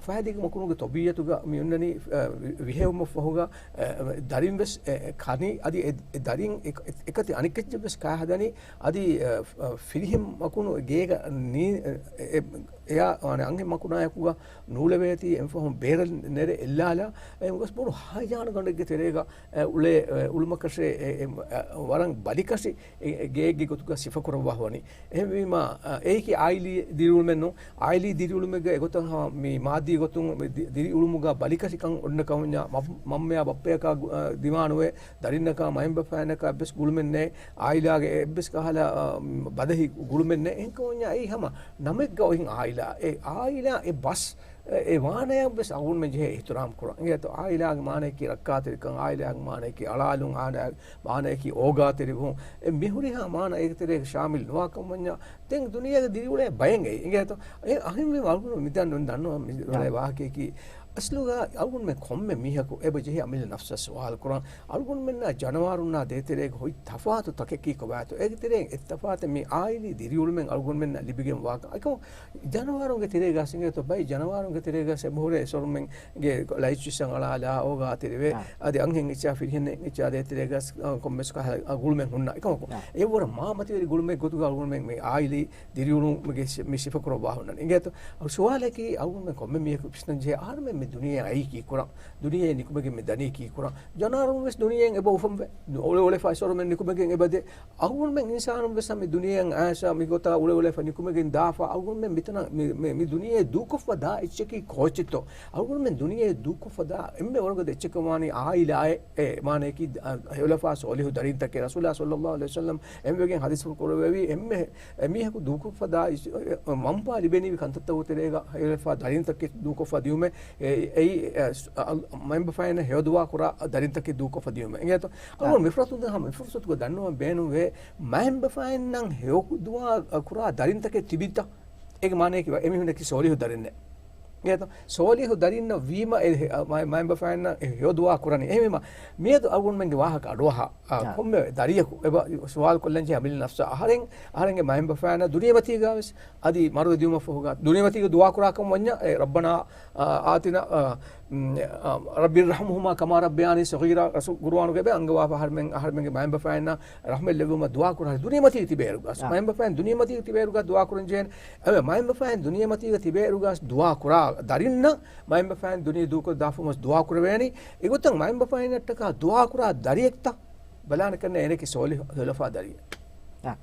ފައިދިގު މަކުނުގެ ޠަބީޢަތުގަ މި އޮންނަނީ، އަ، ވި-، ވިހެއުމަށް ފަހުގަ، އަ، ދަރިން ވެސް، އެ، ކަނީ އަދި އެ، އެ ދަރިން އެ-، އެ-، އެކަތި އަނެކެއްޗެއް ވެސް ކާ ހަދަނީ އަދި، އަ، ފިރިހެން މަކުނު ގޭގަ ނީ-، އެ-، އެ-، އެއާ، އަނެއް އަންހެން މަކުނާއެކުގަ ނޫޅެވޭތީ އެންފަހުން ބޭރަށް ނެރެ އެއްލާލާ، އެ ގޮސް ބޮޑު ހައިޖާނު ގަނޑެއްގެ ތެރޭގަ، އެ، އުޅޭ، އެ، އުޅުމަކަށޭ، އެ، އެ، އަ، ވަރަށް ބަލިކަށި އެ، އެ، ގެއެއްގެ ގޮތުގަ ސިފަކުރައްވާފަވަނީ. އެހެންވީމާ، އަ، އެއީކީ ޢާއިލީ ދިރިއުޅުމެއް ނޫން. ޢާއިލީ ދިރިއުޅުމެއްގަ އެގޮތަށް ހަމަ މި މާއްދީ ގޮތުން މި ދި-، ދިރިއުޅުމުގަ ބަލިކަށިކަން އޮންނަ ކަމަންޏާ މަ-، މަންމަޔާ ބައްޕަޔަކާ ގު-، އަ، ދިމާނުވޭ. ދަރިންނަކާ މައިންބަފައިންނަކާ އެއްވެސް ގުޅުމެއް ނެތް. ޢާއިލާގެ އެއްވެސް ކަހަލަ، އަ، ބަދަހި ގުޅުމެއް ނެތް. އެހެންކަމަންޏާ އެއީ ހަމަ ނަމެއްގަ އޮތް ޢާއިލާ. އެ ޢާއިލާ އެ ބަސް، އެ، އެ މާނަޔަށް ވެސް އަޅުގަނޑުމެން ޖެހޭ އިޙްތިރާމް ކުރަން. އިނގޭތޯ؟ ޢާއިލާގެ މާނަޔަކީ ރައްކާތެރިކަން، ޢާއިލާގެ މާނަޔަކީ އަޅާލުން، ޢާއިލާގެ މާނަޔަކީ އޯގާތެރިވުން. އެ މިހުރިހާ މާނަ އޭގެ ތެރޭގަ ޝާމިލް ނުވާ ކަމަންޏާ ދެން ދުނިޔޭގަ ދިރިއުޅޭ ބައެއް އެއީ. އިނގޭތޯ؟ އެ އަހަންވީމަ އަޅުގަނޑު މިދަން ދަންނަވަން މި ވަރަށް ވާހަކައަކީ އަސްލުގަ އަޅުގަނޑުމެން ކޮންމެ މީހަކު އެބަ ޖެހޭ އަމިއްލަ ނަފްސަށް ސުވާލު ކުރަން. އަޅުގަނޑުމެންނާ ޖަނަވާރުންނާ ދޭތެރޭގަ ހުރި ތަފާތު ތަކަކީ ކޮބާތޯ؟ އޭގެ ތެރެއިން އެއް ތަފާތެއް މި ޢާއިލީ ދިރިއުޅުމެއް އަޅުގަނޑުމެންނަށް ލިބިގެން ވާކަން. އެކަމު ޖަނަވާރުންގެ ތެރޭގަ އިނގޭތޯ ބައި ޖަނަވާރުންގެ ތެރޭގަ އެބަހުރޭ އެސޮރުމެންގެ ލައިޓް ސްވިޗް އަޅާލާ އޯގާތެރިވެ. އާ. އަދި އަންހެން އެއްޗާ ފިރިހެން އެއްޗާ ދޭތެރޭގަ، އަ، ކޮންމެސް ކަހަލަ، އަ، ގުޅުމެއް ހުންނަ. އެކަމަކު އާ. އެވަރަށް މާ މަތިވެރި ގުޅުމެއް ގޮތުގަ އަޅުގަނޑުމެން މި ޢާއިލީ ދިރިއުޅުމުގެ ސި-، މި ސިފަކުރައްވާ ހުންނަނީ. އިނގޭތޯ؟ އަ، ސުވާލަކީ އަޅުގަނޑުމެން ކޮންމެ މީހަކު ވިސްނަން ޖެހޭ އަހަރުމެން މި ދުނިޔެ އައީ ކީކުރަން؟ ދުނިޔެ ނިކުމެގެން މި ދަނީ ކީކުރަން؟ ޖަނާރުން ވެސް ދުނިޔެއަށް އެބަ އުފަންވެ. އުޅެ އުޅެފަ އިސޮރުމެން ނިކުމެގެން އެބަދޭ. އަހުރުމެން އިންސާނުން ވެސް މި ދުނިޔެއަށް އައިސާ މި ގޮތަށް އުޅެ އުޅެފަ ނިކުމެގެން ދާފަ. އަހުރުމެން މިތަނަށް މި، މި، މި ދުނިޔެ ދޫކޮށްފަ ދާ އެއްޗަކީ ކޯޗެއްތޯ؟ އަހުރުމެން ދުނިޔެ ދޫކޮށްފަ ދާ އެންމެ ވަރުގަދަ އެއްޗަކަށް ވާނީ އާއިލާއެއް. އެ މާނަޔަކީ، އަ، ހެޔޮލަފާ ސޯލިހު ދަރިންތަކެއް. ރަސޫލާ ޞައްލައްލާހު ޢަލައިހި ވަސައްލަމް އެންމެގެން ޙަދީޘްފުޅު ކުރެއްވެވީ، އެންމެ އެ މީހަކު ދޫކޮށްފަ ދާ އިސް-، އެ، އެ، މަންފާ ލިބެނީ ކަންތައްތަކުގެ ތެރޭގަ ހެޔޮލަފާ ދަރިންތަކެއް ދޫކޮށްފަ ދިޔުމޭ. އެ، އެއީ، އެ، ސް-، އަ، މައިންބަފައިންނަށް ހެޔޮ ދުޢާ ކުރާ ދަރިންތަކެއް ދޫކޮށްފަ ދިޔުމޭ. އިނގޭތޯ؟ އަޅުގަނޑު މި ފުރުސަތުގަ ހަމަ މި ފުރުސަތުގަ ދަންނަވަން ބޭނުންވޭ، މައިންބަފައިންނަށް ހެޔޮ ދުޢާ ކުރާ ދަރިންތަކެއް ތިބިތަ؟ އޭގެ މާނަޔަކީ އެމީހުންނަކީ ސޯލިހު ދަރިންނޭ. އިނގޭތޯ؟ ސޯލިހު ދަރިންނަށް ވީމަ އެ ހެ-، އަ، މައި-، މައިންބަފައިންނަށް ހެޔޮ ދުޢާ ކުރަނީ. އެހެންވީމަ، މިއަދު އަޅުގަނޑުމެންގެ ވާހަކަ އަޑުއަހާ، އާ، ކޮންމެ ދަރިޔަކު އެބަ ސުވާލު ކޮށްލަންޖެހޭ އަމިއްލަ ނަފްސަށް. އަހަރެން، އަހަރެންގެ މައިންބަފައިންނަށް ދުނިޔެމަތީގަ ވެސް އަދި މަރުވެ ދިޔުމަށްފަހުގަ ދުނިޔެމަތީގަ ދުޢާ ކުރާކަމަށް ވަންޏާ، އެ، ރައްބަނާ، އާ، އާތިނާ، އާ، މް، އާ، ރައްބި ރަޙްމްހުމާ ކަމާ ރައްބަޔާނީ ޞަޣީރާ. ރަސޫ-، ޤުރުއާނުގަ އެބަ އަންގަވާފަ އަހަރެމެން، އަހަރެމެންގެ މައިންބަފައިންނަށް ރަޙްމަތް ލެއްވުމަށް ދުޢާ ކުރާ ދުނިޔެމަތީގަ ތިބޭއިރުގަ. އާ. މައިންބަފައިން ދުނިޔެމަތީގަ ތިބޭއިރުގަ ދުޢާ ކުރަންޖެހޭނެ. އެވެ، މައިންބަފައިން ދުނިޔެމަތީގަ ތިބޭއިރުގަ ދުޢާ ކުރާ ދަރިންނަށް މައިންބަފައިން ދުނިޔެ ދޫކޮށްދާފަވުމަސް ދުޢާ ކުރެވޭނީ. އެގޮތަށް މައިންބަފައިންނަށްޓަކާ ދުޢާ ކުރާ ދަރިއެއްތަ ބަލާނެ ކަންނޭ އޭނަކީ ސޯލިހު ހެޔޮލަފާ ދަރިއެއް. އާ.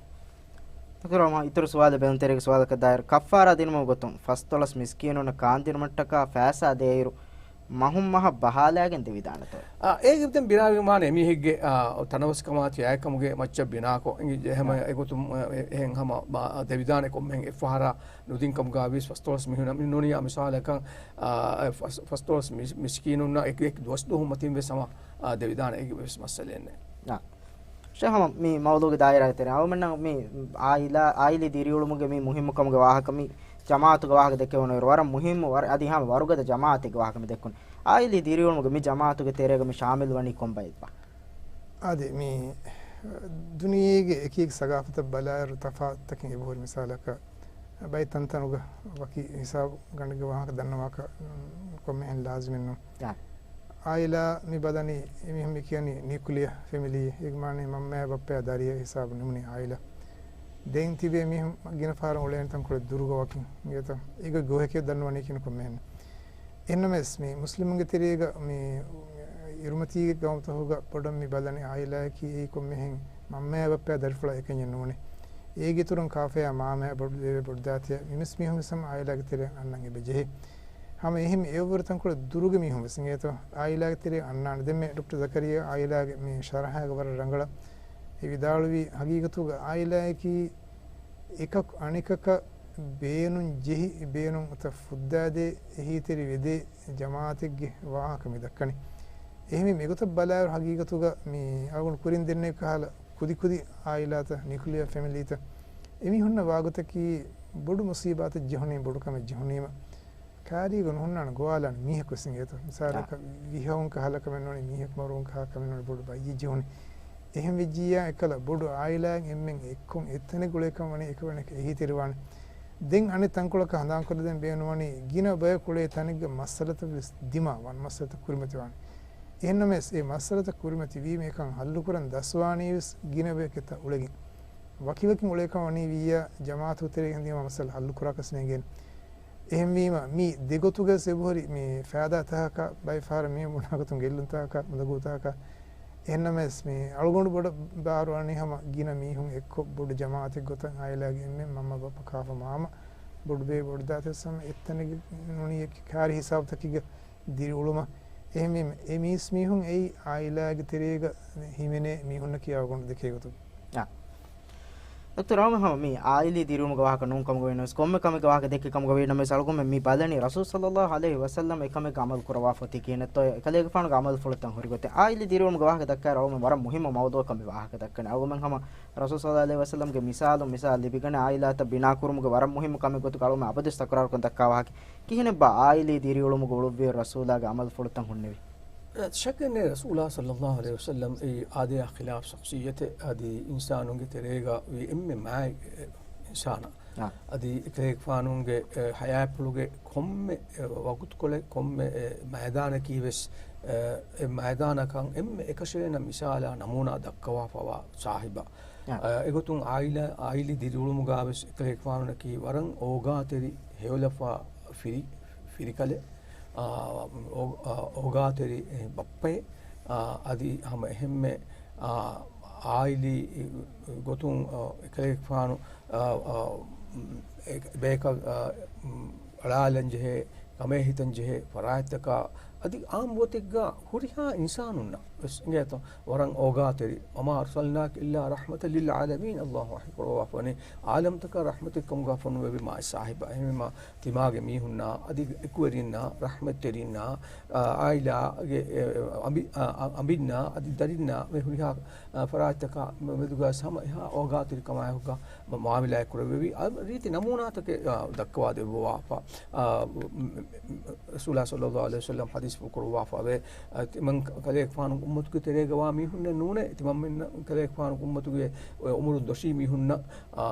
ދޮކްޓަރ މަ އިތުރު ސުވާލެއް ބޭނުންތެރޭގެ ސުވާލަކަށް ދާއިރު، ކައްފާރާ ދިނުމުގެ ގޮތުން ފަސްދޮޅަސް މިސްކީނުންނަށް ކާންދިނުމަށްޓަކާ ފައިސާ ދޭއިރު، މަހުން މަހަށް ބަހާލައިގެން ދެވިދާނެތޯ؟ އާ، އޭގެ ދެން ބިނާވީ މާނަ އެމީހެއްގެ، އާ، ތަނަވަސްކަމާ ތިޔައިކަމުގެ މައްޗަށް ބިނާކޮށް، އެ، އެހެމަ އާ. އެގޮތުން، އެ، އެހެން ހަމަ ބާ-، ދެވިދާނެ ކޮންމެހެން އެއްފަހަރާ ނުދިން ކަމުގަ ވިޔަސް ފަސްދޮޅަސް މީހުން ނޫނިޔާ މިސާލަކަށް، އާ، ފަސް-، ފަސްދޮޅަސް މިސް-، މިސްކީނުންނަށް އެކް، އެކް ދުވަސް ދުވަހުން މަތިން ވެސް ހަމަ، އާ، ދެވިދާނެ އޭގެ ވެސް މައްސަލައެއް ނެތް. އާ. ޝޭޚް ހަމަ މި މައުޟޫގެ ދާއިރާގެ ތެރޭ އަޅުމެންނަށް މި އާއިލާ، އާއިލީ ދިރިއުޅުމުގެ މި މުހިއްމުކަމުގެ ވާހަކަ މި ޖަމާއަތުގެ ވާހަކަ ދެއްކެވުނުއިރު ވަރަށް މުހިއްމު، ވަރަށް އަދި ހަމަ ވަރުގަދަ ޖަމާއަތެއްގެ ވާހަކަ މި ދެއްކުނީ. އާއިލީ ދިރިއުޅުމުގެ މި ޖަމާއަތުގެ ތެރޭގަ މި ޝާމިލް ވަނީ ކޮން ބައެއްބާ؟ އާދެ، މި ދުނިޔޭގެ އެކިއެކި ސަގާފަތަށް ބަލާއިރު ތަފާތުތަކެއް އެބަހުރި. މިސާލަކަށް، ބައެއް ތަންތަނުގަ ވަކި ހިސާބު ގަނޑެއްގެ ވާހަކަ ދަންނަވާކަށް، ކޮންމެހެން ލާޒިމެއް ނޫން. އާ. އާއިލާ މި ބަލަނީ އެމީހުން މި ކިޔަނީ ނިއުކްލިއަރ ފެމިލީ، އޭގެ މާނަ މަންމައާ ބައްޕައާ ދަރިޔާ ހިސާބު ނިމުނީ އާއިލާ. ދެން ތިބޭ މީހުން ގިނަ ފަހަރަށް އުޅޭނެ ތަންކޮޅެއް ދުރުގަ ވަކިން އިނގޭތަ؟ އޭގެ ގޯހެކޭ ދަންނަވަނީ ކިނު ކޮންމެހެން. އެހެންނަމަވެސް، މި މުސްލިމުންގެ ތެރޭގަ މި އިރުމަތީގެ ގައުމުތަކުގަ ބޮޑަށް މި ބަލަނީ އާއިލާއަކީ އެއީ ކޮންމެހެން މަންމައާ ބައްޕައާ ދަރިފުޅާ އެކަންޏެއް ނޫނޭ. އޭގެ އިތުރުން ކާފަޔާ މާމަޔާ ބޮޑު ދޭވޭ ބޮޑުދާތަޔާ މި މިސް މީހުން ވެސް ހަމަ އާއިލާގެ ތެރެއަށް އަންނަން އެބަ ޖެހޭ. ހަމަ އެހެން އެއަށްވުރެ ތަންކޮޅެއް ދުރުގެ މީހުން ވެސް އިނގޭތޯ އާއިލާގެ ތެރެއަށް އަންނާނެ. ދެންމެ ޑޮކްޓަރ ޒަކަރިޔާ އާއިލާގެ މި ޝަރަޙާގަ ވަރަށް ރަނގަޅަށް އެ ވިދާޅުވީ، ހަގީގަތުގަ އާއިލާއަކީ އެކަކު އަނެކަކަށް ބޭނުން ޖެހި، ބޭނުން އުތަށް ފުއްދާދޭ، އެހީތެރި ވެދޭ ޖަމާއަތެއްގެ ވާހަކަ މި ދައްކަނީ. އެހެންވީމަ އެގޮތަށް ބަލާއިރު ހަގީގަތުގަ މި އަޅުގަނޑު ކުރިން ދެންނެވި ކަހަލަ ކުދި ކުދި އާއިލާތައް، ނިއުކްލިއަރ ފެމިލީތައް، އެމީހުންނަށް ވާގޮތަކީ ބޮޑު މުސީބާތެއް ޖެހުނީ، ބޮޑު ކަމެއް ޖެހުނީމަ، ކާރީގަ ނުހުންނާނެ ގޮވާލާނެ މީހަކު ވެސް އިނގޭތޯ. މިސާލަކަށް، ވިހަވަން ކަހަލަ ކަމެއް ނޫނީ، މީހަކު މަރުވަން ކަހަލަ ކަމެއް ނޫނީ، ބޮޑު ބައްޔެއް ޖެހުނީ. އެހެން ވެއްޖިއްޔާ އެކަލަ ބޮޑު އާއިލާއެއް އެންމެން އެއްކޮށް އެއްތަނެއް އުޅޭކަން ވަނީ އެކަވަނަކަށް އެހީތެރިވާނެ. ދެން އަނެއް ތަންކޮޅަކަށް ހަނދާންކޮށްލަދޭން ބޭނުންވަނީ، ގިނަ ބަޔަކު އުޅޭ ތަނެއްގަ މައްސަލަތައް ވެސް ދިމާވާނެ، މައްސަލަތައް ކުރިމަތިވާނެ. އެހެންނަމަވެސް، އެ މައްސަލަތައް ކުރިމަތިވީމަ އެކަން ހައްލުކުރަން ދަސްވާނީ ވެސް ގިނަ ބަޔަކު އެތައް އުޅެގެން. ވަކިވަކިން އުޅޭކަން ވަނީ ވިއްޔާ، ޖަމާއަތުގެ ތެރޭގަ ހެނދީމަ މައްސަލަ ހައްލުކުރާކަށް ނޭނގޭނެ. އެހެންވީމަ، މި ދެގޮތުގަސް އެބަހުރި މި ފައިދާ ތަކަކަށް ބައެއް ފަހަރަށް މީހުން ބުނާ ގޮތުން ގެއްލުންތަކަކަށް، އުނދަގޫތަކަކަށް. އެހެންނަމަވެސް، މި އަޅުގަނޑު ބޮޑަށް ބާރުއަނީ ހަމަ ގިނަ މީހުން އެއްކޮށް ބޮޑު ޖަމާއަތެއް ގޮތަށް އާއިލާގެ އެންމެން މަންމަ ބައްޕަ ކާފަ މާމަ ބޮޑުބޭ ބޮޑުދާތައް ވެސް ހަމަ އެއްތަނެއްގަ ނޫނީ އެކި ކާރި ހިސާބުތަކެއްގަ ދިރިއުޅުމަށް. އެހެންވީމަ، އެ މީސް މީހުން އެއީ އާއިލާގެ ތެރޭގަ ހިމެނޭ މީހުންނަކީ އަޅުގަނޑު ދެކޭ ގޮތުން. އާ. ދޮކްޓަރ ރަހުމަތް، ހަމަ މި އާއިލީ ދިރިއުޅުމުގެ ވާހަކަ ނޫން ކަމުގަ ވީނަމަވެސް، ކޮންމެ ކަމެއްގެ ވާހަކަ ދެއްކި ކަމުގަ ވީނަމަވެސް، އަޅުގަނޑުމެން މި ބަލަނީ ރަސޫލު ޞައްލައްލާހު ޢަލައިހި ވަސައްލަމް އެކަމެއްގަ ޢަމަލު ކުރައްވާފަ އޮތީ ކިހިނެއްތޯ، އެކަލޭގެފާނުގެ ޢަމަލުފުޅުތައް ހުރި ގޮތެއް. އާއިލީ ދިރިއުޅުމުގެ ވާހަކަ ދައްކާއިރު، އަޅުގަނޑުމެން ވަރަށް މުހިއްމު މައުޟޫޢަކަށް މި ވާހަކަ ދައްކަނީ. އަޅުގަނޑުމެން ހަމަ ރަސޫލު ޞައްލައްލާހު ޢަލައިހި ވަސައްލަމްގެ މިސާލުން މިސާލު ލިބިގަނެ، އާއިލާތައް ބިނާކުރުމުގެ ވަރަށް މުހިއްމު ކަމެއް ގޮތުގަ އަޅުގަނޑުމެން އަބަދުވެސް ތަކުރާރުކޮށް ދައްކާ ވާހަކަ. ކިހިނެއްބާ އާއިލީ ދިރިއުޅުމުގަ އުޅުއްވިއިރު ރަސޫލާގެ ޢަމަލުފުޅުތައް ހުންނެވީ؟ ޝައްކެއް ނެތް، ރަސޫލާ ޞައްލައްލާހު ޢަލައިހި ވަސައްލަމް އެއީ އާދަޔާ ޚިލާފް ޝަޚްޞިއްޔަތެއް. އަދި އިންސާނުންގެ ތެރޭގަ ވީ އެންމެ މާތް އިންސާނާ. އާ. އަދި އެކަލޭގެފާނުގެ، އެ، ޙަޔާތްޕުޅުގެ ކޮންމެ، އެ، ވަގުތުކޮޅެއް، ކޮންމެ، އެ، މައިދާނަކީ ވެސް، އެ، އެ މައިދާނަކަށް އެންމެ އެކަށައެޅޭނެ މިސާލާ ނަމޫނާ ދައްކަވާފަވާ ސާހިބާ. އާ. އެ، އެގޮތުން އާއިލާ، އާއިލީ ދިރިއުޅުމުގަ ވެސް އެކަލޭގެފާނުންނަކީ ވަރަށް އޯގާތެރި ހެޔޮލަފާ ފިރި، ފިރިކަލެއް. އާ، އޯ-، އާ، އޯގާތެރި ބައްޕައެއް، އާ، އަދި ހަމަ އެހެންމެ، އާ، އާއިލީ ގޮތުން، އާ، އެކަލޭގެފާނު، އާ، އާ، އެ-، ބޭކަލް، އާ، އަޅާލަން ޖެހޭ، ކަމޭހިތަން ޖެހޭ ފަރާތްތަކާ، އަދި އާއްމު ގޮތެއްގަ ހުރިހާ އިންސާނުންނަށް ވެސް އިނގޭތޯ، ވަރަށް އޯގާތެރި. وما أرسلناك إلا رحمة للعالمين، އައްލާހު ވަޙީ ކުރައްވާފަވަނީ އާލަމްތަކަށް ރަޙްމަތެއް ކަމުގަ ފޮނުވެވި މާތް ސާހިބާ. އެހެންވީމާ، ތިމާގެ މީހުންނާ، އަދި އެކުވެރިންނާ، ރަޙްމަތްތެރިންނާ، އާ، އާއިލާގެ، އެ، އަނބި-، އާ، އަ-، އަނބިންނާ، އަދި ދަރިންނާ، މި ހުރިހާ، އާ، ފަރާތްތަކާ މެދުގަ ހަމަ އެހާ އޯގާތެރިކަމާއެކުގަ މަ-، މުއާމިލާތް ކުރެއްވެވި. އަ، ރީތި ނަމޫނާތަކެއް، އާ، ދައްކަވާ ދެއްވަވާފަ. އާ، މ-، މ-، މ-، ރަސޫލާ ޞައްލައްލާހު ޢަލައިހި ވަސައްލަމް ޙަދީޘްފުޅު ކުރައްވާފަވޭ، އަ، ތިމަން ކަ-، ކަލޭގެފާނު އުއްމަތުގެ ތެރޭގަވާ މީހުންނެއް ނޫނޭ، ތިމަންމެން ކަލޭގެފާނު އުއްމަތުގެ އޮ-، އުމުރުން ދޮށީ މީހުންނަށް، އާ،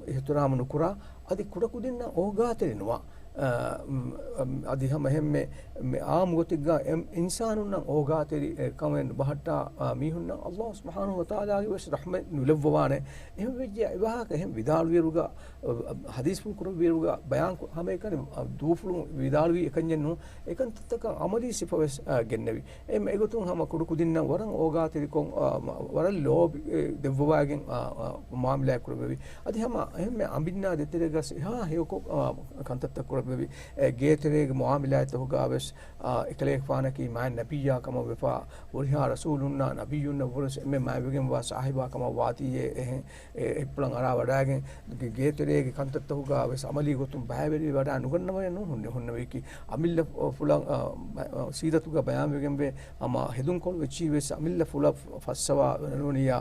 އިޙްތިރާމު ނުކުރާ، އަދި ކުޑަކުދިންނަށް އޯގާތެރި ނުވާ، އަ، މް، މް، އަދި ހަމަ އެހެންމެ މި އާއްމު ގޮތެއްގަ އެ-، އިންސާނުންނަށް އޯގާތެރި، އެ، ކަމެއް ބަހައްޓާ، އާ، މީހުންނަށް އައްލާހު ސުބްޙާނަހު ވަތަޢާލާގެ ވެސް ރަޙްމަތް ނުލެއްވަވާނެ. އެހެން ވެއްޖެ އެ ވާހަކަ އެހެން ވިދާޅުވިއިރުގަ، އަ، އަ، ޙަދީޘްފުޅު ކުރެއްވިއިރުގަ ބަޔާން ކު-، ހަމައެކަނި، އަ، ދޫފުޅު ވިދާޅުވީ އެކަންޏެއް ނޫން. އެކަންތައްތަކަށް ޢަމަލީ ސިފަ ވެސް، އަ، ގެންނެވި. އެ މެ-، އެގޮތުން ހަމަ ކުޑަކުދިންނަށް ވަރަށް އޯގާތެރިކޮށް، އާ، މަ-، ވަރަށް ލޯބި، އެ، ދެއްވަވާގެން، އާ، އާ، މުއާމިލާތް ކުރެއްވެވި. އަދި ހަމަ އެހެންމެ އަނބިންނާ ދޭތެރޭގަސް އެހާ ހެޔޮކޮށް، އާ، ކަންތައްތައް ކުރެއްވެވި. އެ، ގޭތެރޭގެ މުއާމިލާތްތަކުގަ ވެސް، އާ، އެކަލޭގެފާނަކީ މާތް ނަބިއްޔާ ކަމަށް ވެފަ، ހުރިހާ ރަސޫލުންނާ ނަބިއްޔުންނަށް ވުރެސް އެންމެ މާތްވެގެންވާ ސާހިބާ ކަމަށް ވާތީއޭ އެހެން. އެ، އެއްޕުޅަށް އަރާ ވަޑައިގެން ގެ-، ގޭތެރޭގެ ކަންތައްތަކުގަ ވެސް އަމަލީ ގޮތުން ބައިވެރިވެ ވަޑައި ނުގަންނަވައެއް ނޫން ހުންނެ-، ހުންނެވީކީ. އަމިއްލަ ފު-، ފުލަށް، އަ، މަ-، އަ، ސީރަތުގަ ބަޔާންވެގެންވޭ ހަމަ ހެދުންކޮޅު އެއްޗިހި ވެސް އަމިއްލަ ފުލަށް ފައްސަވާ ނޫނިއްޔާ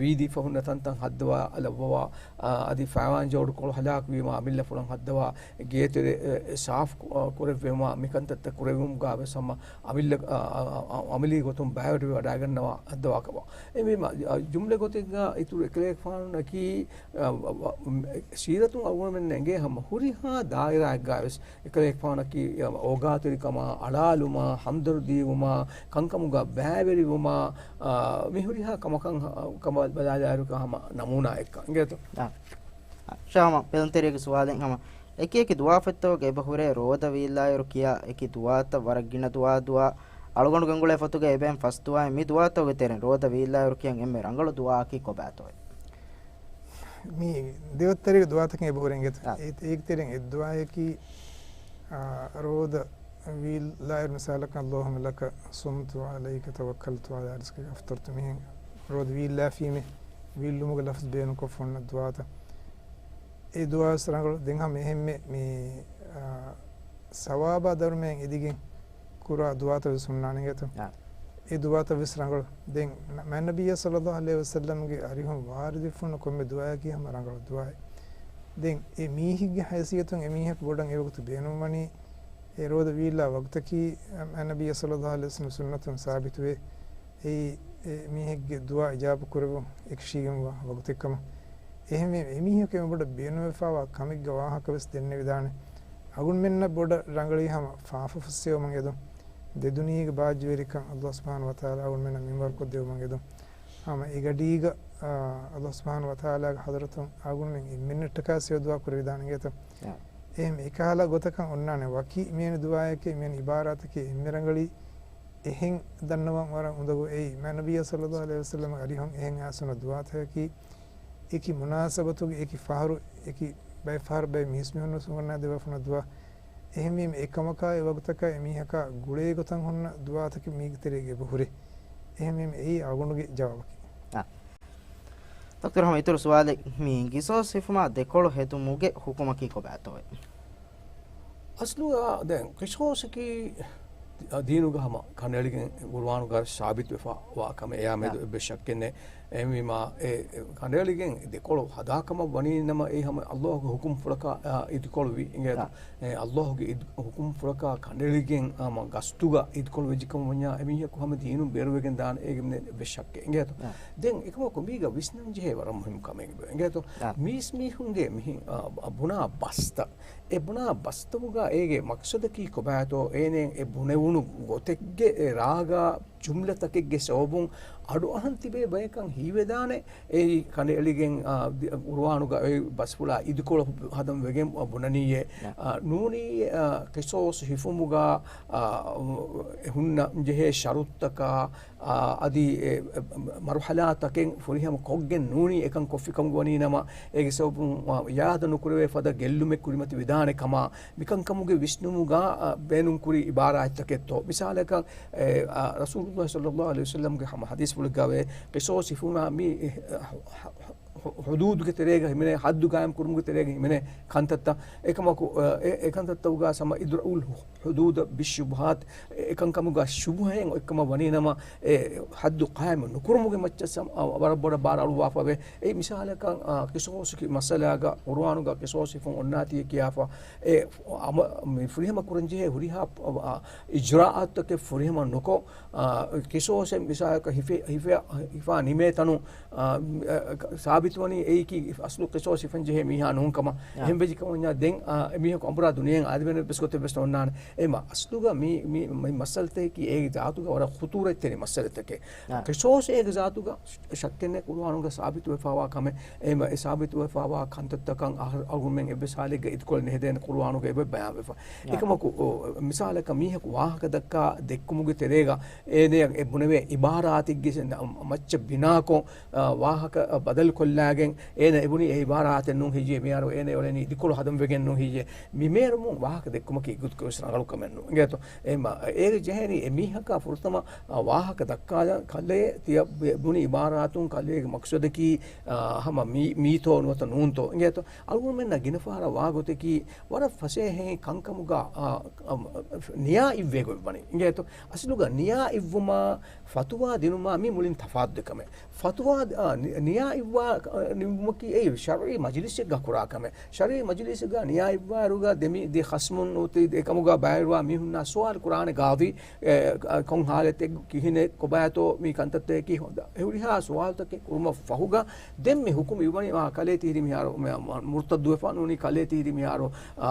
ވީދީފަ ހުންނަ ތަންތަން ހައްދަވާ ލައްވަވާ، އަ، އަދި ފައިވާން ޖޯޑުކޮޅު ހަލާކުވީމާ އަމިއްލަ ފުލަށް ހައްދަވާ ގޭތެރެ، އެ، އެ، ސާފު ކު-، އަ، ކުރެއްވުމާ މިކަންތައްތައް ކުރެއްވުމުގަ ވެސް ހަމަ އަމިއްލަ، އަ، އަ، އަ، އަމަލީ ގޮތުން ބައިވެރިވެ ވަޑައިގަންނަވާ ހައްދަވާކަމަށް. އެހެންވީމަ، އަ، ޖުމްލަ ގޮތެއްގަ އިތުރު އެކަލޭގެފާނަކީ، އަ، އަ، އަ، ސީރަތުން އަޅުގަނޑުމެން އެނގޭ ހަމަ ހުރިހާ ދާއިރާއެއްގަ ވެސް އެކަލޭގެފާނަކީ، އަ، އޯގާތެރިކަމާ، އަޅާލުމާ، ހަމްދަރުދީވުމާ، ކަންކަމުގަ ބައިވެރިވުމާ، އަ، މި ހުރިހާ ކަމަކަށް ހަ-، ކަމަށް ބަލާލާއިރު ހަމަ ނަމޫނާއެއްކަން އިނގޭތޯ؟ އާ. ޝާމަ ބެލުންތެރިޔަގެ ސުވާލެއް ހަމަ އެކި އެކި ދުވާފަތްތަކުގަ އެބަ ހުރޭ ރޯދަ ވީއްލާއިރު ކިޔާ އެކި ދުވާތައް ވަރަށް ގިނަ ދުވާ ދުވާ އަޅުގަނޑު ގެންގުޅޭ ފޮތުގަ އެބައިން ފަސް ދުވާއިން މި ދުވާތަކުގެ ތެރެއިން ރޯދަ ވީއްލާއިރު ކިޔަން އެންމެ ރަނގަޅު ދުވާއަކީ ކޮބާތޯއޭ؟ މި ދެވައްތަރީގެ ދުވާތަކެއް އެބަ ހުރެން ގެތަ؟ އާ. އޭ-، އޭގެ ތެރެއިން އެއް ދުވާޔަކީ، އާ، ރޯދަ ވީއްލާއިރު މިސާލަކަށް، اللهم لك صمت وعليك توكلت وعلى رزقك أفطرت މިހެން ރޯދަ ވީއްލާފީމޭ ވީއްލުމުގެ ލަފްޒު ބޭނުންކޮށް ފޮންނަ ދުވާތައް. އެ ދުވާސް ރަނގަޅު. ދެން ހަމަ އެހެންމެ މި، އާ، ސަވާބާ ދަރުމައިން އެދިގެން ކުރާ ދުވާތައް ވެސް ހުންނާނެ އިނގޭތޯ؟ އާ. އެ ދުވާތައް ވެސް ރަނގަޅު. ދެން ނަ-، މާތް ނަބިއްޔާ ޞައްލައްލާހު ޢަލައިހި ވަސައްލަމްގެ އަރިހުން ވާރިދުވެފަ ހުންނަ ކޮންމެ ދުވާއަކީ ހަމަ ރަނގަޅު ދުވާއެއް. ދެން އެ މީހެއްގެ ހައިސިއްޔަތުން އެ މީހަކު ބޮޑަށް އެ ވަގުތު ބޭނުންވަނީ އެ ރޯދަ ވީއްލާ ވަގުތަކީ، އަ، މާތް ނަބިއްޔާ ޞައްލައްލާހު ޢަލައިހި ވަސައްލަމް ސުންނަތުން ސާބިތުވޭ. އެއީ، އެ މީހެއްގެ ދުޢާ އިޖާބަ ކުރެވުން އެކަށީގެންވާ ވަގުތެއްކަމަށް. އެހެންވެ، އެމީހަކު އެބަ ބޮޑަށް ބޭނުންވެފާވާ ކަމެއްގެ ވާހަކަ ވެސް ދެންނެވިދާނެ. އަޅުގަނޑުމެންނަށް ބޮޑަށް ރަނގަޅީ ހަމަ ފާފަ ފުއްސެވުމަށް އެދުން. ދެދުނިޔޭގެ ބާއްޖަވެރިކަން ﷲ ސުބްޙާނަހޫ ވަތަޢާލާ އަޅުގަނޑުމެންނަށް މިންވަރުކޮށްދެވުމަށް އެދުން. ހަމަ އެގަޑީގަ، އާ، ﷲ ސުބްޙާނަހޫ ވަތަޢާލާގެ ޙަޟްރަތުން އަޅުގަނޑުމެން އެންމެންނަށްޓަކާ ސެޔޮ ދުޢާ ކުރެވިދާނެ އިނގޭތަ؟ އާ. އެހެން އެކަހަލަ ގޮތަކަށް އޮންނާނެ ވަކި މިވެނި ދުޢާއެކޭ، މިވެނި ޢިބާރާތެކޭ އެންމެ ރަނގަޅީ. އެހެން ދަންނަވަން ވަރަށް އުނދަގޫ. އެއީ، މާތް ނަބިއްޔާ ޞައްލައްލާހު ޢަލައިހި ވަސައްލަމްގެ އަރިހުން އެހެން އައިސް ހުންނަ ދުޢާތަކަކީ، އެކި މުނާސަބަތުގެ އެކި ފަހަރު، އެކި ބައެއް ފަހަރު ބައެއް މީސްމީހުން ވެސް އުނގަންނާދެއްވާފަ ހުންނަ ދުޢާ. އެހެންވީމަ، އެ ކަމަކާ އެ ވަގުތަކާ އެ މީހަކާ ގުޅޭ ގޮތަށް ހުންނަ ދުޢާތަކެއް މީގެ ތެރޭގަ އެބަ ހުރޭ. އެހެންވީމަ، އެއީ އަޅުގަނޑުގެ ޖަވާބަކީ. އާ. ދޮކްޓަރ، ހަމަ އިތުރު ސުވާލެއް. މި ގިސޯސް ހިފުމާ ދެކޮޅު ހެދުމުގެ ޙުކުމަކީ ކޮބާތޯއޭ؟ އަސްލުގަ ދެން ގިސޯސަކީ ދީނުގަ ހަމަ ކަނޑައެޅިގެން ޤުރުއާނުގަ ސާބިތުވެފަ ވާ ކަމެއް. އެއާ މެދު އާ. އެއްވެސް ޝައްކެއް ނެތް. އެހެންވީމާ، އެ، އެ ކަނޑައެޅިގެން ދެކޮޅު ހަދާކަމަށް ވަނީ ނަމަ، އެ ހަމަ ﷲގެ ޙުކުމްފުޅަކާ، އާ، އިދިކޮޅުވި އިނގޭތަ؟ އާ. އެ، ﷲގެ އިދް-، ޙުކުމްފުޅަކާ ކަނޑައެޅިގެން ހަމަ ގަސްތުގަ އިދިކޮޅު ވެއްޖެ ކަމަށް ވަންޏާ، އެ މީހަކު ހަމަ ދީނުން ބޭރުވެގެން ދާނެ، އޭގެ އެއްވެސް ޝައްކެއް އިނގޭތަ؟ އާ. ދެން އެކަމަކު މީގަ ވިސްނަން ޖެހޭ ވަރަށް މުހިންމު ކަމެއް އިނގޭތޯ؟ އާ. މީސް މީހުންގެ މިހި-، އާ، ބުނާ ބަސްތައް، އެ ބުނާ ބަސްތަކުގަ އޭގެ މަޤްޞަދަކީ ކޮބާތޯ؟ އޭނެ އެ ބުނެވުނު ގޮތެއްގެ އެ ރާގާ ޖުމްލަތަކެއްގެ ސަބަބުން އަޑުއަހަން ތިބޭ ބަޔަކަށް ހީވެދާނެ. އެއީ ކަނޑައެޅިގެން، އާ، ދި-، ޤުރުއާނުގަ އެ ބަސްފުޅާ އިދިކޮޅު ހަދަން ވެގެން ބުނަނީއޭ. ނަ. އާ، ނޫނީ، އާ، ޤިޞަޞް ހިފުމުގަ، އާ، ހުންނަ ޖެހޭ ޝަރުޠުތަކާ، އާ، އަދި އެ، އެ، މަރުޙަލާތަކެއް ފުރިހަމަ ކޮށްގެން ނޫނީ އެކަން ކޮށްފިކަމުގަ ވަނީ ނަމަ، އޭގެ ސަބަބުން، އާ، އިޢާދަ ނުކުރެވޭ ފަދަ ގެއްލުމެއް ކުރިމަތި ވެދާނެ ކަމަށް މިކަންކަމުގެ ވިސްނުމުގަ، އާ، ބޭނުންކުރި އިބާރާތްތަކެއްތޯ. މިސާލަކަށް، އެ، އާ، ރަސޫލުﷲ ޞައްލަﷲ ޢަލައިހި ވަސައްލަމްގެ ހަމަ ޙަދީޘްފުޅެއްގަ ވޭ، ޤިޞަޞް ހިފުމާ މި، އެ، ޙު-، ޙު-، ޙުދޫދުގެ ތެރޭގަ ހިމެނޭ، ޙައްދު ޤާއިމް ކުރުމުގެ ތެރޭގަ ހިމެނޭ ކަންތައްތައް. އެކަމަކު، އެ، އެ ކަންތައްތައް އުގާ ސަމަ އިދްރައުލް ޙުދޫދަ ބިއްޝުބުހާތް، އެ ކަންކަމުގަ ޝުބުހައެއް އޮތްކަމަށް ވަނީ ނަމަ، އެ ޙައްދު ޤާއިމު ނުކުރުމުގެ މައްޗަށް ސަމ-، އަ، ވަރަށް ބޮޑަށް ބާރު އަޅުއްވާފަވޭ. އެ މިސާލަކަށް، އާ، ޤިޞަޞް މައްސަލާގަ ޤުރުއާނުގަ ޤިޞަޞް ހިފުން އޮންނާތީ ކިޔާފަ، އެ އަމަ-، މި ފުރިހަމަ ކުރަންޖެހޭ ހުރިހާ، އަ، އިޖްރާއާތްތަކެއް ފުރިހަމަ ނުކޮށް، އާ، ޤިޞަޞް މިސާލަކަށް ހިފެ-، ހިފެ-، ހިފާ ނިމޭ ތަނު، އާ، ސާބިތުވަނީ އެއީކީ އަސްލު ޤިޞަޞް ހިފަން ޖެހޭ މީހާ ނޫން ކަމަށް. އާ. އެހެން ވެއްޖެ ކަމަށް ވަންޏާ ދެން، އާ، އެމީހަކު އަނބުރާ ދުނިޔެއިން އާދެވޭނެ ބެސް ގޮތެއް ވެސް ނޯންނާނެ. އެ މަ-، އަސްލުގަ މި، މި، މި މައްސަލަތަކީ އޭގެ ޒާތުގަ ވަރަށް ޚުޠޫރަތްތެރި މައްސަލަތަކެއް. އާ. ޤިޞަޞް އޭގެ ޒާތުގަ ޝައްކެއްނެތް ޤުރުއާނުގަ ސާބިތުވެފާވާ ކަމެއް. އެ މަ-، އެ ސާބިތުވެފާވާ ކަންތައްތަކަށް އަހަރު އަޅުގަނޑުމެން އެއްވެސް ހާލެއްގަ އިދިކޮޅެއް ނެހެދޭނެ ޤުރުއާނުގަ އެބަ ބަޔާންވެފަ. އާ. އެކަމަކު، އޯ، މިސާލަކަށް މީހަކު ވާހަކަ ދައްކާ ދެއްކުމުގެ ތެރޭގަ އޭނަޔަށް އެ ބުނެވޭ އިބާރާތެއްގެ މައްޗަށް ބިނާކޮށް، އާ، ވާހަކަ، އާ، ބަދަލުކޮށްލާގެން އޭނަ އެބުނީ އެ އިބާރާތެއް ނޫން ހެއްޔޭ މިހާރު އޭނަ އެ އުޅެނީ އިދިކޮޅު ހަދަން ވެގެން ނޫން ހެއްޔޭ. މިމޭރުމުން ވާހަކަ ދެއްކުމަކީ އެއްގޮތަކަށް ވެސް ރަނގަޅު ކަމެއް ނޫން. އިނގޭތޯ؟ އެ މަ-، އޭގެ ޖެހޭނީ އެ މީހަކާ ފުރަތަމަ، އާ، ވާހަކަ ދައްކާލަން ކަލޭ ތިޔަ ބު-، ބުނި އިބާރާތުން ކަލޭގެ މަޤްޞަދަކީ، އާ، ހަމަ މީ-، މީތޯ ނުވަތަ ނޫންތޯ. އިނގޭތޯ؟ އަޅުގަނޑުމެންނަށް ގިނަ ފަހަރަށް ވާގޮތަކީ ވަރަށް ފަސޭހައިން ކަންކަމުގަ، އާ، އަ، ނިޔާ އިއްވޭ ގޮތް ވަނީ. އިނގޭތޯ؟ އަސްލުގަ ނިޔާ އިއްވުމާ ފަތުވާ ދިނުމާ މީ މުޅިން ތަފާތު ދެ ކަމެއް. ފަތުވާ، އާ، ނި-، ނިޔާ އިއްވާ، އާ، ނިމުމަކީ އެއީ ޝަރުޢީ މަޖިލިސެއްގަ ކުރާ ކަމެއް. ޝަރުޢީ މަޖިލިސްގަ ނިޔާ އިއްވާއިރުގަ ދެ މި-، ދެ ޚަޞްމުން ނުވަތަ އެކަމުގަ ބައިވެރިވާ މީހުންނާ ސުވާލު ކުރާނެ ޤާޟީ، އެ، ކޮން ޙާލަތެއް ކިހިނެއް ކޮބާތޯ މީ ކަންތައްތަކަކީ ހޮނދާ. އެ ހުރިހާ ސުވާލުތަކެއް ކުރުމަށް ފަހުގަ ދެން މި ޙުކުމް އިވަނީ، އާ، ކަލޭ ތިހިރީ މިހާރު މަ-، މަ-، މުރުތައްދުވެފަ ނޫނީ، ކަލޭ ތިހިރީ މިހާރު، އާ،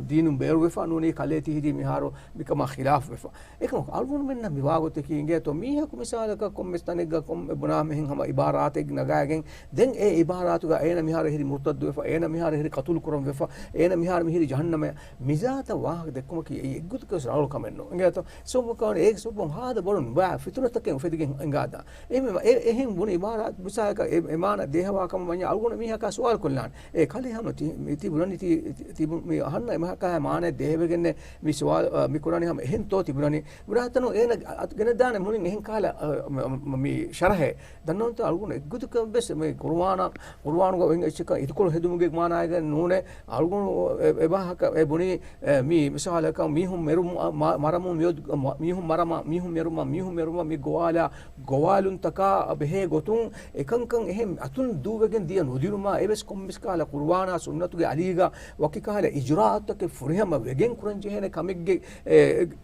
ދީނުން ބޭރުވެފަ ނޫނީ، ކަލޭ ތިހިރީ މިހާރު މިކަމާ ޚިލާފުވެފަ. އެކަމަކު އަޅުގަނޑުމެންނަށް މިވާގޮތަކީ އިނގޭތޯ، މީހަކު މިސާލަކަށް ކޮންމެސް ތަނެއްގަ ކޮންމެ ބުނާ މިހެން ހަމަ އިބާރާތެއް ނަގާގެން، ދެން އެ އިބާރާތުގަ އޭނަ މިހާރު އެހެރީ މުރުތައްދުވެފަ، އޭނަ މިހާރު އެހެރީ ޤަތުލު ކުރަން ވެފަ، އޭނަ މިހާރު މިހިރީ ޖަހަންނަމަޔަށް. މިޒާތަށް ވާހަކަ ދެއްކުމަކީ އެއީ އެއްގޮތަކަށް ވެސް ރަނގަޅު ކަމެއް ނޫން. އިނގޭތޯ؟ ސުބުކާން އޭގެ ސުބުން ހާދަ ބޮޑު ނުބާ ފިތުނަތަކެއް އުފެދިގެން އިނގާދާ. އެ މެ-، އެ-، އެހެން ބުނި އިބާރާތް މިސާލަކަށް އެ-، އެ މާނަ ދޭހަވާ ކަމަށް ވަންޏާ އަޅުގަނޑު މީހަކާ ސުވާލު ކޮށްލާނެ. އޭ ކަލޭ ހަމަ ތި-، މި ތި ބުނަނީ ތި-، ތި-، ތި ބު-، މި އަހަންނަށް އެ މަހަކާ މާނަ ދޭހަވެގެންނޭ މި ސުވާލު، އަ، މި ކުރާނީ ހަމަ އެހެންތޯ ތި ބުނަނީ؟ ބުނާތަނު އޭނަ އަތު ގެނެދާނެ މުޅިން އެހެން ކަހަލަ، އަ، މ-، މ-، މި ޝަރަހެއް. ދަންނަވަންތޯ އަޅުގަނޑު އެއްގޮތަކަށް ވެސް މި ޤުރުއާނަށް، ޤުރުއާނުގަ އޮތް އެއްޗަކަށް އިދިކޮޅު ހެދުމުގެ މާނައިގަ ނޫނޭ. އަޅުގަނޑު އެ-، އެބަހަކަށް އެ ބުނީ، އެ، މި މިސާލަކަށް މީހުން މެރުމު-، އަ، މަ-، މަރަމުން މިއޮތް-، މަ-، މީހުން މަރަމަ-، މީހުން މެރުމަ-، މީހުން މެރުމަ މި ގޮވާލާ ގޮވާލުންތަކާ ބެހޭ ގޮތުން އެކަންކަން އެހެން އަތުން ދޫވެގެން ދިޔަ ނުދިނުމާ އެވެސް ކޮންމެސް ކަހަލަ ޤުރުއާނާ ސުންނަތުގެ އަލީގަ ވަކި ކަހަލަ އިޖުރާއަތުތަކެއް ފުރިހަމަ ވެގެން ކުރަން ޖެހޭނެ ކަމެއްގެ، އެ،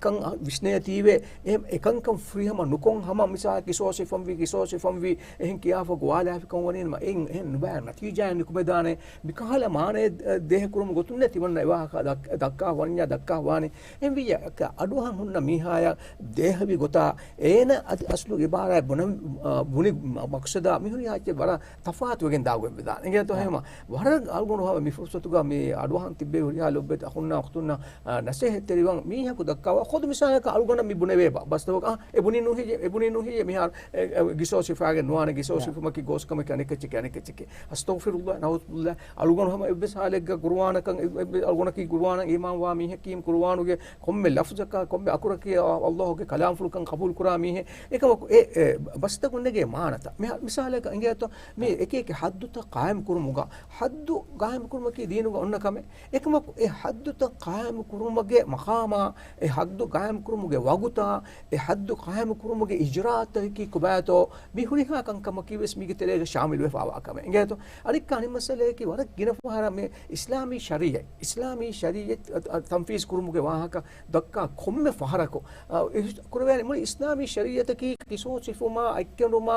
ކަން ވިސްނަޔަތީވެ، އެ، އެކަންކަން ފުރިހަމަ ނުކޮށް ހަމަ މިސާ ޤިޞަޞް ހިފަންވީ، ޤިޞަޞް ހިފަންވީ، އެހެން ކިޔާފަ ގޮވާލާފިކަން ވަނީނަމަ އެއް، އެހެން ނުބައި ނަތީޖާއެއް ނުކުމެދާނެ. މިކަހަލަ މާނައެއް، އެ، ދޭހަކުރުމުގެ ގޮތުންނޭ ތިމަންނަ އެވާހަކަ ދައް-، ދައްކާ ވަންޏާ ދައްކާ ވާނެ. އެހެންވިއްޔާ، އަޑުއަހަން ހުންނަ މީހާޔަށް ދޭހަވި ގޮތާ، އޭނަ އަދި އަސްލު އިބާރާތް ބުނަން، އާ، ބުނި މަ-، މަޤްޞަދާ މިހުރިހާ އެއްޗެއް ވަރަށް ތަފާތުވެގެން ދާގޮތް ވެދާނެ. އިނގޭތޯ؟ އާ. ހަމަ ވަރަށް އަޅުގަނޑު ހަމަ މި ފުރުސަތުގަ މި އަޑުއަހަން ތިއްބެވި ހުރިހާ ލޮބުވެތި އަޚުންނާ އުޚްތުންނަށް، އާ، ނަސޭހަތްތެރިވަން މީހަކު ދައްކާ ވާ ޚުދު މިސާލަކަށް އަޅުގަނޑަށް މި ބުނެވޭ ބަ-، ބަސްތަވަކަށް، އާ، އެ ބުނީ ނުހެއްޔޭ، އެ ބުނީ ނުހެއްޔޭ މިހާރު، އެ، އެ، ޤިޞަޞް ހިފާގެން ނުވާނެ، ޤިޞަޞް ޔާ. ހިފުމަކީ ގޯސްކަމެކޭ އަނެއްކެއްޗެކޭ، އަނެއްކެއްޗެކޭ. އަސްތަޣްފިރުﷲ، ނަޢޫޛުބިﷲ. އަޅުގަނޑު ހަމަ އެއްވެސް ހާލެއްގަ ޤުރުއާނަކަށް، އެ، އެ، އަޅުގަނޑަކީ ޤުރުއާނަށް އީމާންވާ މީހަކީ، ޤުރުއާނުގެ ކޮންމެ ލަފްޒަކާ، ކޮންމެ އަކުރަކީ އަ-، ﷲ ގެ ކަލާމްފުޅުކަން ޤަބޫލުކުރާ މީހެއް. އެކަމަކު އެ، އެ، ބަސްތަކުން ނެގޭ މާނަތައް. މި-، މިސާލަކަށް އިނގޭތޯ، މި އެކި އެކި ޙައްދުތައް ޤާއިމް ކުރުމުގަ، ޙައްދު ޤާއިމް ކުރުމަކީ ދީނުގަ އޮންނަ ކަމެއް. އެކަމަކު އެ ޙައްދުތައް ޤާއިމު ކުރުމުގެ މަޤާމާ، އެ ޙައްދު ޤާއިމު ކުރުމުގެ ވަގުތާ، އެ ޙައްދު ޤާއިމު ކުރުމުގެ އިޖްރާއަތަކީ ކޮބާތޯ، މި ހުރިހާ ކަންކަމަކީ ވެސް މީގެ ތެރޭގަ ޝާމިލުވެފަވާ. ކަމެއް. އިނގޭތޯ؟ އަނެއްކާ އަނެއް މައްސަލަޔަކީ ވަރަށް ގިނަ ފަހަރަށް މި އިސްލާމީ ޝަރީޢަތް، އިސްލާމީ ޝަރީޢަތް ތަންފީޒް ކުރުމުގެ ވާހަކަ ދައްކާ ކޮންމެ ފަހަރަކު، އަ، އިހް-، ކުރެވޭނެ މުޅި އިސްލާމީ ޝަރީޢަތަކީ ޤިޞާޞް ފުމާ، އަތްކެނޑުމާ،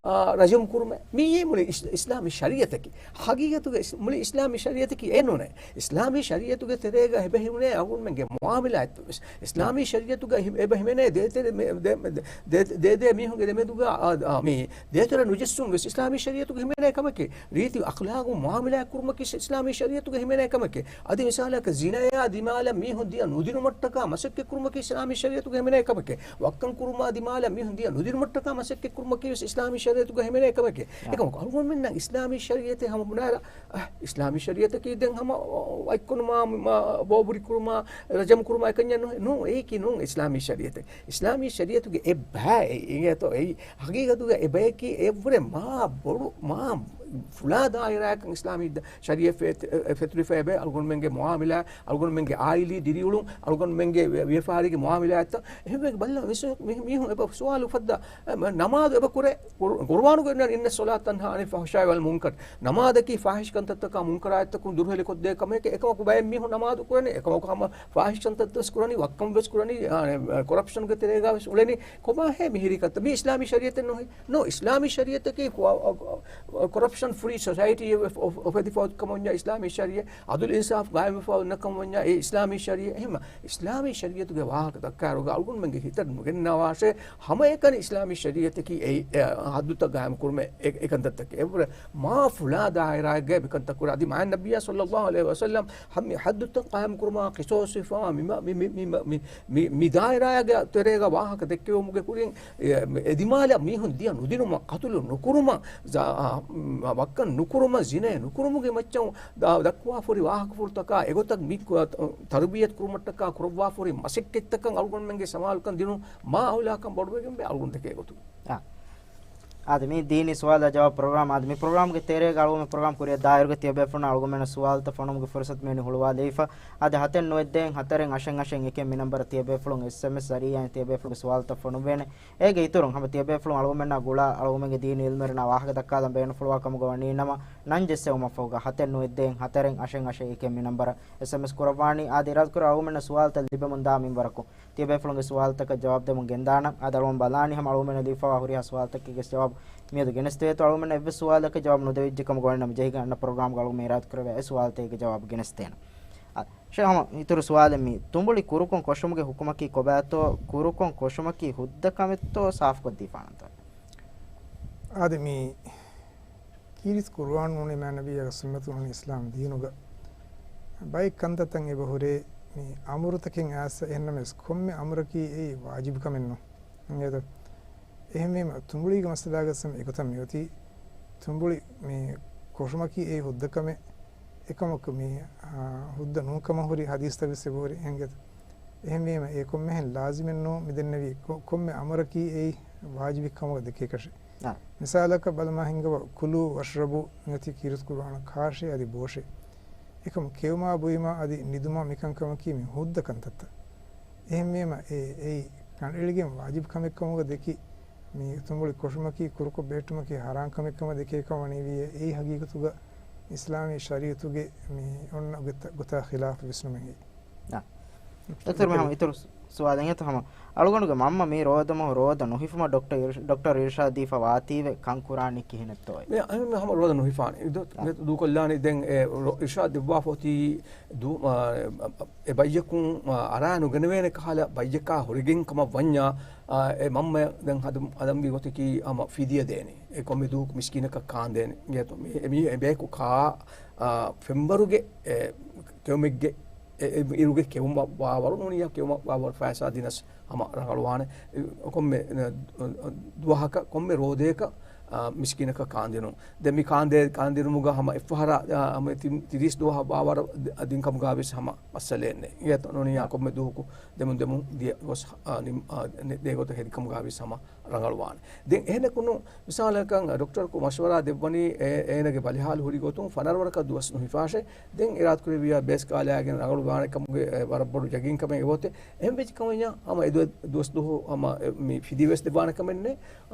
އާ، ރަޖަމް ކުރުމެއް. މިއީ މުޅި އިސް-، އިސްލާމީ ޝަރީޢަތަކީ. ހަގީގަތުގަ އިސް-، މުޅި އިސްލާމީ ޝަރީޢަތަކީ އެއް ނޫނޭ. އިސްލާމީ ޝަރީޢަތުގެ ތެރޭގަ އެބަ ހިމެނޭ އަޅުގަނޑުމެންގެ މުޢާމަލާތް ވެސް. އިސްލާމީ ޝަރީޢަތުގަ ހި-، އެބަ ހިމެނޭ ދޭތެރެ މެ-، ދޭ-، ދޭ-، ދޭ މީހުންގެ ދެމެދުގަ، އާ، އާ، މި ދޭތެރެ ނުޖެއްސުން ވެސް އިސްލާމީ ޝަރީޢަތުގަ ހިމެނޭ ކަމެކޭ. ރީތި އަޚްލާޤު މުޢާމަލާތް ކުރުމަކީ އިސްލާމީ ޝަރީޢަތުގަ ހިމެނޭ ކަމެކޭ. އަދި މިސާލަކަށް ޒިނަޔާ ދިމާލަށް މީހުން ދިޔަ ނުދިނުމަށްޓަކާ މަސައްކަތް ކުރުމަކީ އިސްލާމީ ޝަރީޢަތުގަ ހިމެނޭ ކަމެކޭ. ވައްކަން ކުރުމާ ދިމާލަށް މީހުން ދިޔަ ނުދިނުމަށްޓަކާ މަސައްކަތް ކުރުމަކީ ވެސް އިސްލާމީ ޝަރީޢަތުގަ ހިމެނޭ ކަމެކޭ. އެކަމަކު އަޅުގަނޑުމެންނަށް އިސްލާމީ ޝަރީޢަތެއް ހަމަ ބުނާއިރަށް، އަހް، އިސްލާމީ ޝަރީޢަތަކީ ދެން ހަމަ އައިކޮނުމާ މި-، މާ ބޯބުރި ކުރުމާ ރަޖަމް ކުރުމާ އެކަންޏެއް ނޫން. ނޫން، އެއީކީ ނޫން އިސްލާމީ ޝަރީޢަތެއް. އިސްލާމީ ޝަރީޢަތުގެ އެއް ބައެއް އިނގޭތޯ އެއީ. ހަގީގަތުގަ އެ ބަޔަކީ އެއްވުރެ މާ ބޮޑު، މާ ފުޅާ ދާއިރާއަކަށް އިސްލާމީ ދަ-، ޝަރީޢަތް ފެ-، ފެތުރިފައި ބެ އަޅުގަނޑުމެންގެ މުޢާމަލާ، އަޅުގަނޑުމެންގެ އާއިލީ ދިރިއުޅުން، އަޅުގަނޑުމެންގެ ވި-، ވިޔަފާރީގެ މުޢާމަލާތްތައް. އެހެންވެ ބައްލަ މިސު-، މި-، މީހުން އެބަ ސުވާލު އުފައްދާ، އެ، ނަމާދު އެބަ ކުރޭ، ޤުރު-، ޤުރުއާނުގަ އިން-، إن الصلاة تنهى عن الفحشاء والمنكر. ނަމާދަކީ ފާޙިޝް ކަންތައްތަކާ މުންކަރާތްތަކުން ދުރުހެލިކޮށްދޭ ކަމެކޭ. އެކަމަކު ބައެއް މީހުން ނަމާދު ކުރަނީ، އެކަމަކު ހަމަ ފާޙިޝް ކަންތައް ވެސް ކުރަނީ، ވައްކަން ވެސް ކުރަނީ، އާ، ކޮރަޕްޝަންގެ ތެރޭގަ ވެސް އުޅެނީ. ކޮބާހޭ މިހިރީ ކަންތައް؟ މީ އިސްލާމީ ޝަރީޢަތެއް ނޫން. ނޫން، އިސްލާމީ ޝަރީޢަތަކީ ކޮ-، އަ-، އަ-، ކޮރަޕްޝަން ފްރީ ސޮސައިޓީ އެއް އޮ-، އޮ-، އުފެދިފަ ކަމަށް ވަންޏާ އިސްލާމީ ޝަރީޢަތް، އަދުލު އިންސާފް ގާއިމްވެފަ އޮންނަ ކަމަށް ވަންޏާ އެ އިސްލާމީ ޝަރީޢަތް. އެހެންމަ އިސްލާމީ ޝަރީޢަތުގެ ވާހަކަ ދައްކާއިރުގަ އަޅުގަނޑުމެންގެ ހިތަށް ނުގެންނަވާށޭ، ހަމައެކަނި އިސްލާމީ ޝަރީޢަތަކީ އެ، އެ، ހައްދުތައް ގާއިމް ކުރުމެއް އެ، އެކަންތައްތަކެއް. އެއްވުރެ މާ ފުޅާ ދާއިރާއެއްގައި މިކަންތައް ކުރާ. އަދި މާތް ނަބިއްޔާ ޞައްލައްލާހު ޢަލައިހި ވަސައްލަމް ހަމަ ހައްދުތައް ޤާއިމް ކުރުމާ ޤިޞާޞް ފުމާ މި، މި، މި ދާއިރާގެ ތެރޭގަ ވާހަކަ ދެއްކެވުމުގެ ކުރިން އެ، އެ ދިމާލަށް މީހުން ދިޔަ ނުދިނުމަށް، ޤަތުލު ނުކުރުމަށް، ޒާ-، އާ، ވައްކަން ނުކުރުމަށް، ޒިނައެއް ނުކުރުމުގެ މައްޗަށް ދާ-، ދައްކުވާފަހުރި ވާހަކަފުޅުތަކާ އެގޮތަށް މި ކު-، ތަރުބިޔަތު ކުރުމަށްޓަކާ ކުރައްވާފަހުރި މަސައްކަތްތަކަށް އަޅުގަނޑުމެންގެ ސަމާލުކަން ދިނުން މާ އައުލާކަން ބޮޑުވެގެންވޭ އަޅުގަނޑު ދެކޭ ގޮތުން. އާ. އާދެ، މި ދީނީ ސުވާލާ ޖަވާބު ޕްރޮގްރާމް. އާދެ، މި ޕްރޮގްރާމްގެ ތެރޭގަ އަޅުގަނޑު މި ޕްރޮގްރާމް ކުރިއަށް ދާއިރުގަ ތިޔަބޭފުޅުން އަޅުގަނޑުމެންނަށް ސުވާލުތައް ފޮނުމުގެ ފުރުސަތު މިވެނި ހުޅުވާލައިފަ. އާދެ، ހަތެއް ނުވައެއް ދޭއް ހަތަރެއް އަށެއް އަށެއް އެކެއް މި ނަންބަރަށް ތިޔަބޭފުޅުން އެސްއެމްއެސް ޒަރީއާއިން ތިޔަބޭފުޅުންގެ ސުވާލުތައް ފޮނުއްވޭނެ. އޭގެ އިތުރުން ހަމަ ތިޔަބޭފުޅުން އަޅުގަނޑުމެންނާ ގުޅާ އަޅުގަނޑުމެންގެ ދީނީ އިލްމުވެރިންނާ ވާހަކަ ދައްކާލަން ބޭނުންފުޅުވާ ކަމުގަ ވަނީ ނަމަ، ނަން ޖެއްސެވުމަށްފަހުގަ ހަތެއް ނުވައެއް ދޭއް ހަތަރެއް އަށެއް އަށެއް އެކެއް މި ނަންބަރަށް އެސްއެމްއެސް ކުރައްވާނީ. އާދެ، އިރާދަކުރެ އަޅުގަނޑުމެންނަށް ސުވާލުތައް ލިބެމުންދާ މިންވަރަކު ތިޔަބޭފުޅުންގެ ސުވާލުތަކަށް ޖަވާބު ދެމުން ގެންދާނަން. އާދެ، އަޅުގަނޑު ބަލާނީ ހަމަ އަޅުގަނޑުމެންނަށް ލިބިފައިވާ ހުރިހާ ސުވާލުތަކެއްގެ ޖަވާބު މިއަދު ގެނެސްދެވޭތޯ. އަޅުގަނޑުމެންނަށް އެއްވެސް ސުވާލަކަށް ޖަވާބު ނުދެވިއްޖެ ކަމުގަ ވަނީ ނަމަ، ޖެހިގެން އަންނަ ޕްރޮގްރާމްގަ އަޅުގަނޑުމެން އިރާދަކުރެވޭ އެ ސުވާލުތަކެއްގެ ޖަވާބު ގެނެސްދޭނަން. އާ، ޝޭޚް، ހަމަ އިތުރު ސުވާލެއް މީ. ތުނބުޅި ކުރުކޮން ކޮށުމުގެ ޙުކުމަކީ ކޮބާތޯ؟ ކުރުކޮން ކޮށުމަކީ ހުއްދަ ކަމެއްތޯ ސާފުކޮށްދީފާނަންތޯ؟ އާދެ، މީ ކީރިތި ޤުރުއާން ނޫނީ މާތް ނަބިއްޔާގެ ސުންނަތު ނޫނީ އިސްލާމް ދީނުގަ ބައެއް ކަންތައްތައް އެބަ ހުރޭ މި އަމުރުތަކެއް އައިސް. އެހެންނަމަވެސް ކޮންމެ އަމުރަކީ އެއީ ވާޖިބު ކަމެއް ނޫން. އިނގޭތޯ؟ އެހެންވީމަ ތުނބުޅީގެ މައްސަލާގަސް އެގޮތަށް މިއޮތީ ތުނބުޅި މި ކޮށުމަކީ އެއީ ހުއްދަ ކަމެއް. އެކަމަކު މި، އާ، ހުއްދަ ނޫންކަމަށް ހުރި ޙަދީޘްތައް ވެސް އެބަހުރި. އެހެންވީމަ އެ ކޮންމެހެން ލާޒިމެއް ނޫން މި ދެންނެވީ ކޮ-، ކޮންމެ އަމުރަކީ އެއީ ވާޖިބެއް ކަމުގަ ދެކޭކަށެއް. އާ. މިސާލަކަށް ބަލަމާ ހިންގަވާ، كُلُوا وَاشْرَبُوا މިއޮތީ ކީރިތި ޤުރުއާނަށް ކާށޭ އަދި ބޯށޭ. އެކަމު ކެއުމާ ބުއިމާ އަދި ނިދުމާ މިކަންކަމަކީ މި ހުއްދަ ކަންތައްތައް. އެހެންވީމަ އެ، އެއީ ކަނޑައެޅިގެން ވާޖިބު ކަމެއް ކަމުގަ ދެކި، މި ތުނބުޅި ކޮށުމަކީ ކުރުކޮށް ބެހެއްޓުމަކީ ޙަރާން ކަމެއް ކަމަށް ދެކޭ ކަމަށް ވަނީ ވިއްޔަ، އެއީ ހަގީގަތުގަ އިސްލާމީ ޝަރީޢަތުގެ މި އޮންނަ ގޮތަށް، ގޮތާ ޚިލާފު ވިސްނުމެއް އެއީ. އާ. ދޮކްޓަރ މި ހަމަ އިތުރު ސުވާލެއް އެނގޭތޯ ހަމަ. އަޅުގަނޑުގެ މަންމަ މި ރޯދަމަހު ރޯދަ ނުހިފުމަށް ޑޮކްޓަރ އިރް-، ޑޮކްޓަރ އިރްޝާދް ދީފަ ވާތީވެ ކަން ކުރާނީ ކިހިނެއްތޯއޭ؟ މި އަހަރެން ހަމަ ރޯދަ ނުހިފާނެ. ދޯ-، އާ. ދޫކޮށްލާނީ ދެން އެ ރޯ-، އިރްޝާދް ދެއްވާފަ އޮތީ ދޫ-، އާ، އެ ބައްޔަކުން، އާ، އަރާ ނުގެނެވޭނެ ކަހަލަ ބައްޔަކާ ހުރެގެން ކަމަށް ވަންޏާ، އާ، އެ މަންމަ ދެން ހަދަމް-، ހަދަމްވީ ގޮތަކީ ހަމަ ފިދިޔަ ދޭނެ. އެ ކޮންމެ ދުވަހަކު މިސްކީނަކަށް ކާންދޭނެ. އިނގޭތޯ މި-، މި އެ ބޭކު ކާ، އާ، ފެންވަރުގެ އެ ކެއުމެއްގެ އެ، އެ އިރުގެ ކެއުމަށް ވާވަރު ނޫނިއްޔާ ކެއުމަށް ވާވަރު ފައިސާ ދިނަސް ހަމަ ރަނގަޅުވާނެ. އެ، ކޮންމެ، އެ، ދުވަހަކަށް ކޮންމެ ރޯދަޔަކަށް، އާ، މިސްކީނަކަށް ކާންދިނުން. ދެން މި ކާންދޭ-، ކާންދިނުމުގަ ހަމަ އެއްފަހަރާ، އާ، ހަމަ ތި-، ތިރީސް ދުވަހަށް ވާވަރު ދި-، ދިންކަމުގަ ވެސް ހަމަ މައްސަލައެއް ނެތް. އިނގޭތޯ ނޫނިއްޔާ ކޮންމެ ދުވަހަކު ދެމުން ދެމުން ދިޔަ ގޮސް، އާ، ނިމް-، އާ، ދެ-، ދޭ ގޮތަށް ހެދި ކަމުގަ ވެސް ހަމަ ރަނގަޅުވާނެ. ދެން އެހެނަކުނު މިސާލަކަށް ޑޮކްޓަރަކު މަޝްވަރާ ދެއްވަނީ އޭނަގެ ބަލިހާލު ހުރި ގޮތުން ފަނަރަ ވަރަކަށް ދުވަސް ނުހިފާށޭ. ދެން އިރާދަކުރެއްވިޔާ ބޭސް ކާލައިގެން ރަނގަޅުވާނެ ކަމުގެ ވަރަށް ބޮޑު ޔަގީންކަމެއް އެބައޮތޭ. އެހެން ވެއްޖެ ކަމަށް ހަމަ އެ ދުވަސް ދުވަސް ދުވަހު ހަމަ މި ފިލީވެސް ދެއްވާނެ ކަމެއް ނެތް.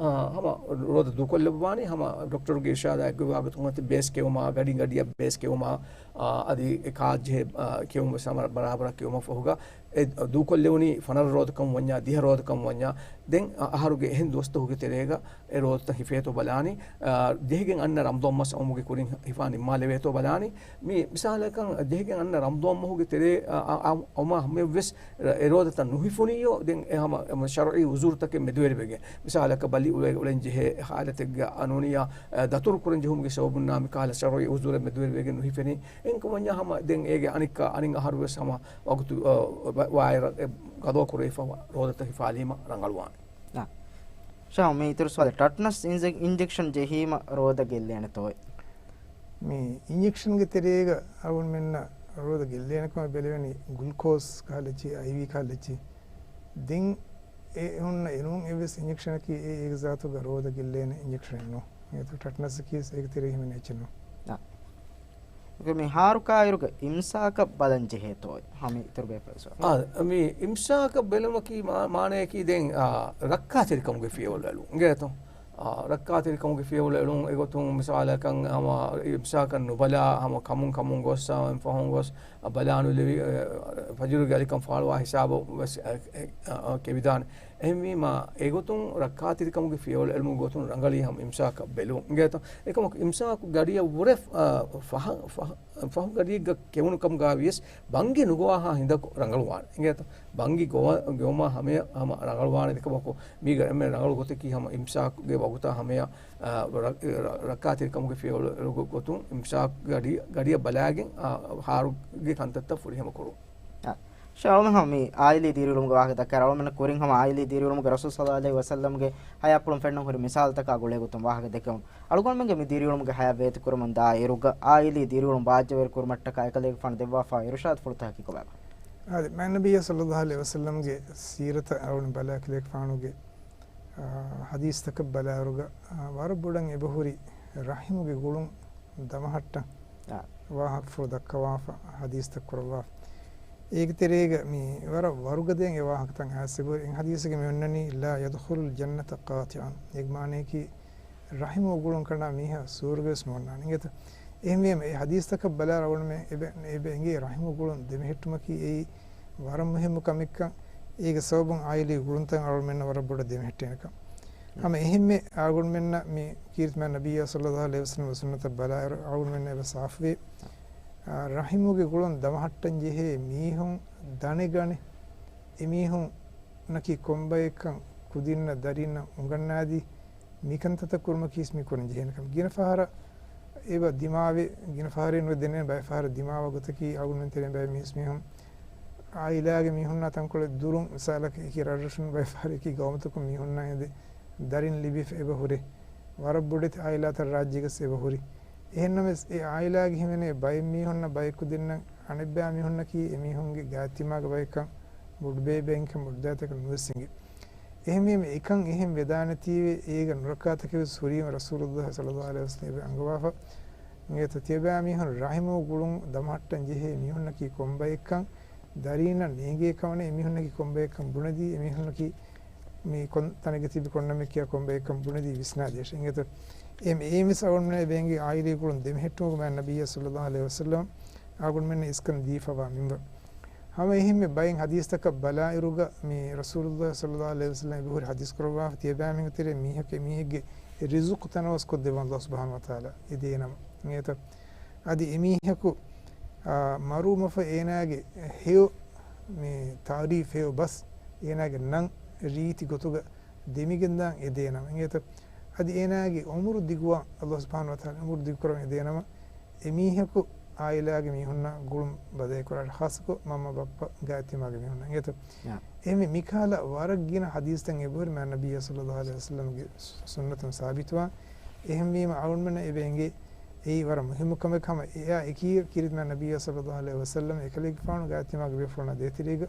ހަމަ ރޯދަ ދޫކޮށްލައްވާނީ ހަމަ ޑޮކްޓަރުގެ އިރުޝާދާ އެއްގޮތް ވާގޮތުން އޮތީ ބޭސް ކެއުމާ، ގަޑި ގަޑިއަށް ބޭސް ކެއުމާ، އާ، އަދި އެ ކާއްޖެހޭ، އާ، ކެއުން ވެސް ހަމަ ބަރާބަރަށް ކެއުމަށް ފަހުގަ އެ ދޫކޮށްލެވުނީ ފަނަރަ ރޯދަކަމުން ވަންޏާ، ދިހަ ރޯދަކަމުން ވަންޏާ، ދެން އަ-، އަހަރުގެ އެހެން ދުވަސްތަކުގެ ތެރޭގަ އެ ރޯދަތައް ހިފޭތޯ ބަލާނީ، އާ، ޖެހިގެން އަންނަ ރަމަޟާން މަސް އައުމުގެ ކުރިން ހިފާ ނިންމާލެވޭތޯ ބަލާނީ. މި މިސާލަކަށް ޖެހިގެން އަންނަ ރަމަޟާން މަހުގެ ތެރޭ، އަ، އަ، އަ، އައުމާ ހަމަޔަށްވެސް އެ ރޯދަތައް ނުހިފުނިއްޔޯ، ދެން އެ ހަމަ، ހަމަ ޝަރުޢީ އުޒުރުތަކެއް މެދުވެރިވެގެން، މިސާލަކަށް ބަލި އުޅެ-، އުޅެން ޖެހޭ ހާލަތެއްގަ ނޫނިއްޔާ، އެ، ދަތުރު ކުރަން ޖެހުމުގެ ސަބަބުންނާ މިކަހަލަ ޝަރުޢީ އުޒުރެއް މެދުވެރިވެގެން ނުހިފެނީ. އެހެންކަމަށް ހަމަ ދެން އޭގެ އަނެއްކާ އަނެއް އަހަރުވެސް ހަމަ ވަގުތު، އަ، ވަ-، ވާއިރަށް އެ ގަޟާ ކުރެވިފަ ރޯދަތައް ހިފާލީމަ ރަނގަޅުވާނެ. އާ. ޝާ، މި އިތުރު ސުވާލެއް، ޓަޓްނަސް އިންޖެ-، އިންޖެކްޝަން ޖެހީމަ ރޯދަ ގެއްލޭނެތޯއޭ؟ މި އިންޖެކްޝަންގެ ތެރޭގަ އަޅުގަނޑުމެންނަށް ރޯދަ ގެއްލޭނެ ކަމަށް ބެލެވެނީ ގްލޫކޯސް ކަހަލަ އެއްޗެއް، އައިވީ ކަހަލަ އެއްޗެއް. ދެން އެ ހުންނަ އެނޫން އެއްވެސް އިންޖެކްޝަނަކީ އެ އޭގެ ޒާތުގަ ރޯދަ ގެއްލޭނެ އިންޖެކްޝަނެއް ނޫން. އެތަ ޓަޓްނަސް ކީސް އޭގެ ތެރޭ ހިމެނޭ އެއްޗެއް ނޫން. އާ. މި ހާރުކާއިރުގަ އިމްސާކަށް ބަލަން ޖެހޭތޯ؟ ހަމަ އިތުރު ބޭފުޅެއް ސުވާލު. އާ، މި އިމްސާކަށް ބެލުމަކީ މާ-، މާނަޔަކީ ދެން، އާ، ރައްކާތެރިކަމުގެ ފިޔަވަޅު އެޅުން. އިނގޭތޯ؟ އާ، ރައްކާތެރިކަމުގެ ފިޔަވަޅު އެޅުން އެގޮތުން މިސާލަކަށް ހަމަ އިމްސާކަށް ނުބަލާ، ހަމަ ކަމުން ކަމުން ގޮސް، އާ، ފަހުން ގޮސް، އާ، ބަލާނުލެވި، އާ، ފަޖުރުގެ އަލިކަން ފާޅުވާ ހިސާބަށް ވެސް، އާ، އެ، އާ، އާ، ކެވިދާނެ. އެހެންވީމާ، އެގޮތުން ރައްކާތެރިކަމުގެ ފިޔަވަޅު އެޅުމުގެ ގޮތުން ރަނގަޅީ ހަމަ އިމްސާކަށް ބެލުން. އިނގޭތޯ؟ އެކަމަކު އިމްސާކު ގަޑިއަށް ވުރެ، އާ، ފަހަ-، ފަހަ-، ފަހު ގަޑިއެއްގަ ކެވުނު ކަމުގަ ވިޔަސް، ބަންގި ނުގޮވާހާ ހިނދަކު ރަނގަޅުވާނެ. އިނގޭތޯ؟ ބަންގި ގޮވަ-، ގެއުމާ ހަމަޔަށް ހަމަ ރަނގަޅުވާނެ. އެކަމަކު މީގަ އެންމެ ރަނގަޅު ގޮތަކީ ހަމަ އިމްސާކުގެ ވަގުތާ ހަމަޔަށް، އާ، ރަ-، ރަ-، ރައްކާތެރިކަމުގެ ފިޔަވަޅު ގޮ-، ގޮތުން އިމްސާކު ގަޑި-، ގަޑިއަށް ބަލާގެން، އާ، ހާރުގެ ކަންތައްތައް ފުރިހަމަ ކުރުން. އާ، ޝާ އަޅުމެން ހަމަ މި އާއިލީ ދީރިއުޅުމުގެ ވާހަކަ ދައްކާ، އަޅުމެންނަށް ކުރިން ހަމަ އާއިލީ ދީރިއުޅުމުގެ ރަސޫލު ޞައްލައްލާހު ޢަލައިހި ވަސައްލަމްގެ ހަޔާތްޕުޅުން ފެންނަން ހުރި މިސާލުތަކާ ގުޅޭގޮތުން ވާހަކަ ދެއްކެވުން. އަޅުގަނޑުމެންގެ މި ދީރިއުޅުމުގެ ހަޔާތް ވޭތުކުރުމުން ދާ އިރުގަ އާއިލީ ދީރިއުޅުން ބާއްޖަވެރި ކުރުމަށްޓަކާ އެކަލޭގެފާނު ދެއްވާފާ އިރުޝާދުފުޅުތަކަކީ ކޮބާބާ؟ އާދެ، މާތް ނަބިއްޔާ ޞައްލައްލާހު ޢަލައިހި ވަސައްލަމްގެ ސީރަތަށް އަޅުގަނޑު ބަލާ ކަލޭގެފާނުގެ، އާ، ޙަދީޘްތަކަށް ބަލާއިރުގަ، އާ، ވަރަށް ބޮޑަށް އެބަހުރި ރަޙިމުގެ ގުޅުން ދަމަހައްޓަން އާ. ވާހަކަފުޅު ދައްކަވާފަ، ޙަދީޘްތައް ކުރައްވާފަ. އޭގެ ތެރޭގަ މި ވަރަށް ވަރުގަދައިން އެ ވާހަކަތައް އައިސް އެބަހުރި. އެ ޙަދީޘެއްގަ މި އޮންނަނީ، "لا يدخل الجنة قاطع." އޭގެ މާނަޔަކީ، ރަޙިމު ގުޅުން ކަނޑާ މީހާ ސުވަރުގެވެސް ނުވަންނާނެ. އިނގޭތަ؟ އެހެންވީމަ، އެ ޙަދީޘްތަކަށް ބަލާއިރު އަޅުގަނޑުމެން އެބަ، އެބަ އެނގޭ ރަޙިމު ގުޅުން ދެމެހެއްޓުމަކީ އެއީ ވަރަށް މުހިއްމު ކަމެއްކަން، އޭގެ ސަބަބުން އާއިލީ ގުޅުންތައް އަޅުގަނޑުމެންނަށް ވަރަށް ބޮޑަށް ދެމެހެއްޓޭނެކަން. ހަމަ އެހެންމެ އަޅުގަނޑުމެންނަށް މި ކީރިތި މާތް ނަބިއްޔާ ޞައްލައްލާހު ޢަލައިހި ވަސައްލަމްގެ ސުންނަތަށް ބަލާއިރު އަޅުގަނޑުމެންނަށް އެބަ ސާފުވޭ. އާ، ރަޙިމުގެ ގުޅުން ދަމަހައްޓަން ޖެހޭ މީހުން ދަނެގަނެ، އެމީހުންނަކީ ކޮންބައެއްކަން ކުދިންނަށް ދަރިންނަށް އުނގަންނާދީ، މިކަންތައްތައް ކުރުމަކީސް މި ކުރަން ޖެހޭނެ ކަމެއް. ގިނަ ފަހަރަށް އެބަ ދިމާވެ، ގިނަ ފަހަރެއް ނުވެ ދެންނެވި ބައެއް ފަހަރަށް ދިމާވާ ގޮތަކީ އަޅުގަނޑުމެން ތެރެއިން ބައެއް މީސް މީހުން އާއިލާގެ މީހުންނާ ތަންކޮޅެއް ދުރުން، މިސާލަކަށް އެކި ރަށްރަށުން ބައެއް ފަހަރަށް އެކި ގައުމުތަކުން މީހުންނާ އެދެ ދަރިން ލިބިފަ އެބަ ހުރޭ. ވަރަށް ބޮޑެތި އާއިލާތައް ރާއްޖޭގަސް އެބަ ހުރި. އެހެންނަމަވެސް، އެ އާއިލާގެ ހިމެނޭ ބައެއް މީހުންނަށް ބައެއް ކުދިންނަށް އަނެއްބައި މީހުންނަކީ އެމީހުންގެ ގާތްތިމާގެ ބައެއްކަން، ބޮޑުބޭބެއިންކަން، ބޮޑުދައިތަކަށް ނުވެސް އެނގޭ. އެހެންވީމަ، އެކަން އެހެން ވެދާނެތީވެ، އޭގަ ނުރައްކާތަކެއް ވެސް ހުރީމަ ރަސޫލުއްލާހި ޞައްލައްލާހު ޢަލައިހި ވަސައްލަމް އެބަ އަންގަވާފަ. އިނގޭތަ؟ ތިޔަބައިމީހުން ރަޙިމު ގުޅުން ދަމަހައްޓަން ޖެހޭ މީހުންނަކީ ކޮންބައެއްކަން، ދަރީންނަށް ނޭނގޭ ކަމަށް އެމީހުންނަކީ ކޮންބައެއްކަން ބުނެދީ، އެމީހުންނަކީ މި ކޮން ތަނެއްގަ ތިބި ކޮންނަމެއްކިޔާ ކޮންބައެއްކަން ބުނެދީ ވިސްނާދޭށޭ. އިނގޭތަ؟ އެހެންވެ، އެއިން ވެސް އަޅުގަނޑުމެންނަށް އެބަ އެނގޭ އާއިލީ ގުޅުން ދެމެހެއްޓުމުގެ މާތް ނަބިއްޔާ ޞައްލައްލާހު ޢަލައިހި ވަސައްލަމް އަޅުގަނޑުމެންނަށް އިސްކަން ދީފަވާ މިންވަރު. ހަމަ އެހެންމެ ބައެއް ޙަދީޘްތަކަށް ބަލާއިރުގަ މި ރަސޫލުއްލާހި ޞައްލައްލާހު ޢަލައިހި ވަސައްލަމް އެބަހުރި ޙަދީޘް ކުރައްވާފަ، ތިޔަބައިމީހުންގެ ތެރޭ މީހަކު އެމީހެއްގެ ރިޒުޤު ތަނަވަސް ކޮށްދެއްވަން ﷲ ސުބްޙާނަހޫ ވަތަޢާލާ އެދޭނަމަ. އިނގޭތަ؟ އަދި އެމީހަކު، އާ، މަރުވުމަށްފަހު އޭނާގެ ހެޔޮ މި ތަޢުރީފް، ހެޔޮ ބަސް، އޭނާގެ ނަން ރީތި ގޮތުގަ ދެމިގެންދާން އެދޭނަމަ. އިނގޭތަ؟ އަދި އޭނާގެ ޢުމުރު ދިގުވާން، ﷲ ސުބްޙާނަހޫ ވަތަޢާލާ ޢުމުރު ދިގުކުރަން އެދޭނަމަ، އެމީހަކު އާއިލާގެ މީހުންނާ ގުޅުން ބަދަހިކުރާށޭ، ޚާއްޞަކޮށް މަންމަ ބައްޕަ ގާތްތިމާގެ މީހުންނާ. އިނގޭތަ؟ ޔާ. އެހެންވެ، މިކަހަލަ ވަރަށް ގިނަ ޙަދީޘްތައް އެބަހުރި މާތް ނަބިއްޔާ ޞައްލައްލާހު ޢަލައިހި ވަސައްލަމްގެ ސުންނަތުން ސާބިތުވާން. އެހެންވީމަ، އަޅުގަނޑުމެންނަށް އެބަ އެނގޭ، އެއީ ވަރަށް މުހިއްމު ކަމެއް ހަމަ އެއާ އެކީ ކީރިތި މާތް ނަބިއްޔާ ޞައްލައްލާހު ޢަލައިހި ވަސައްލަމް އެކަލޭގެފާނު ގާތްތިމާގެ ބޭފުޅުންނާ ދޭތެރޭގަ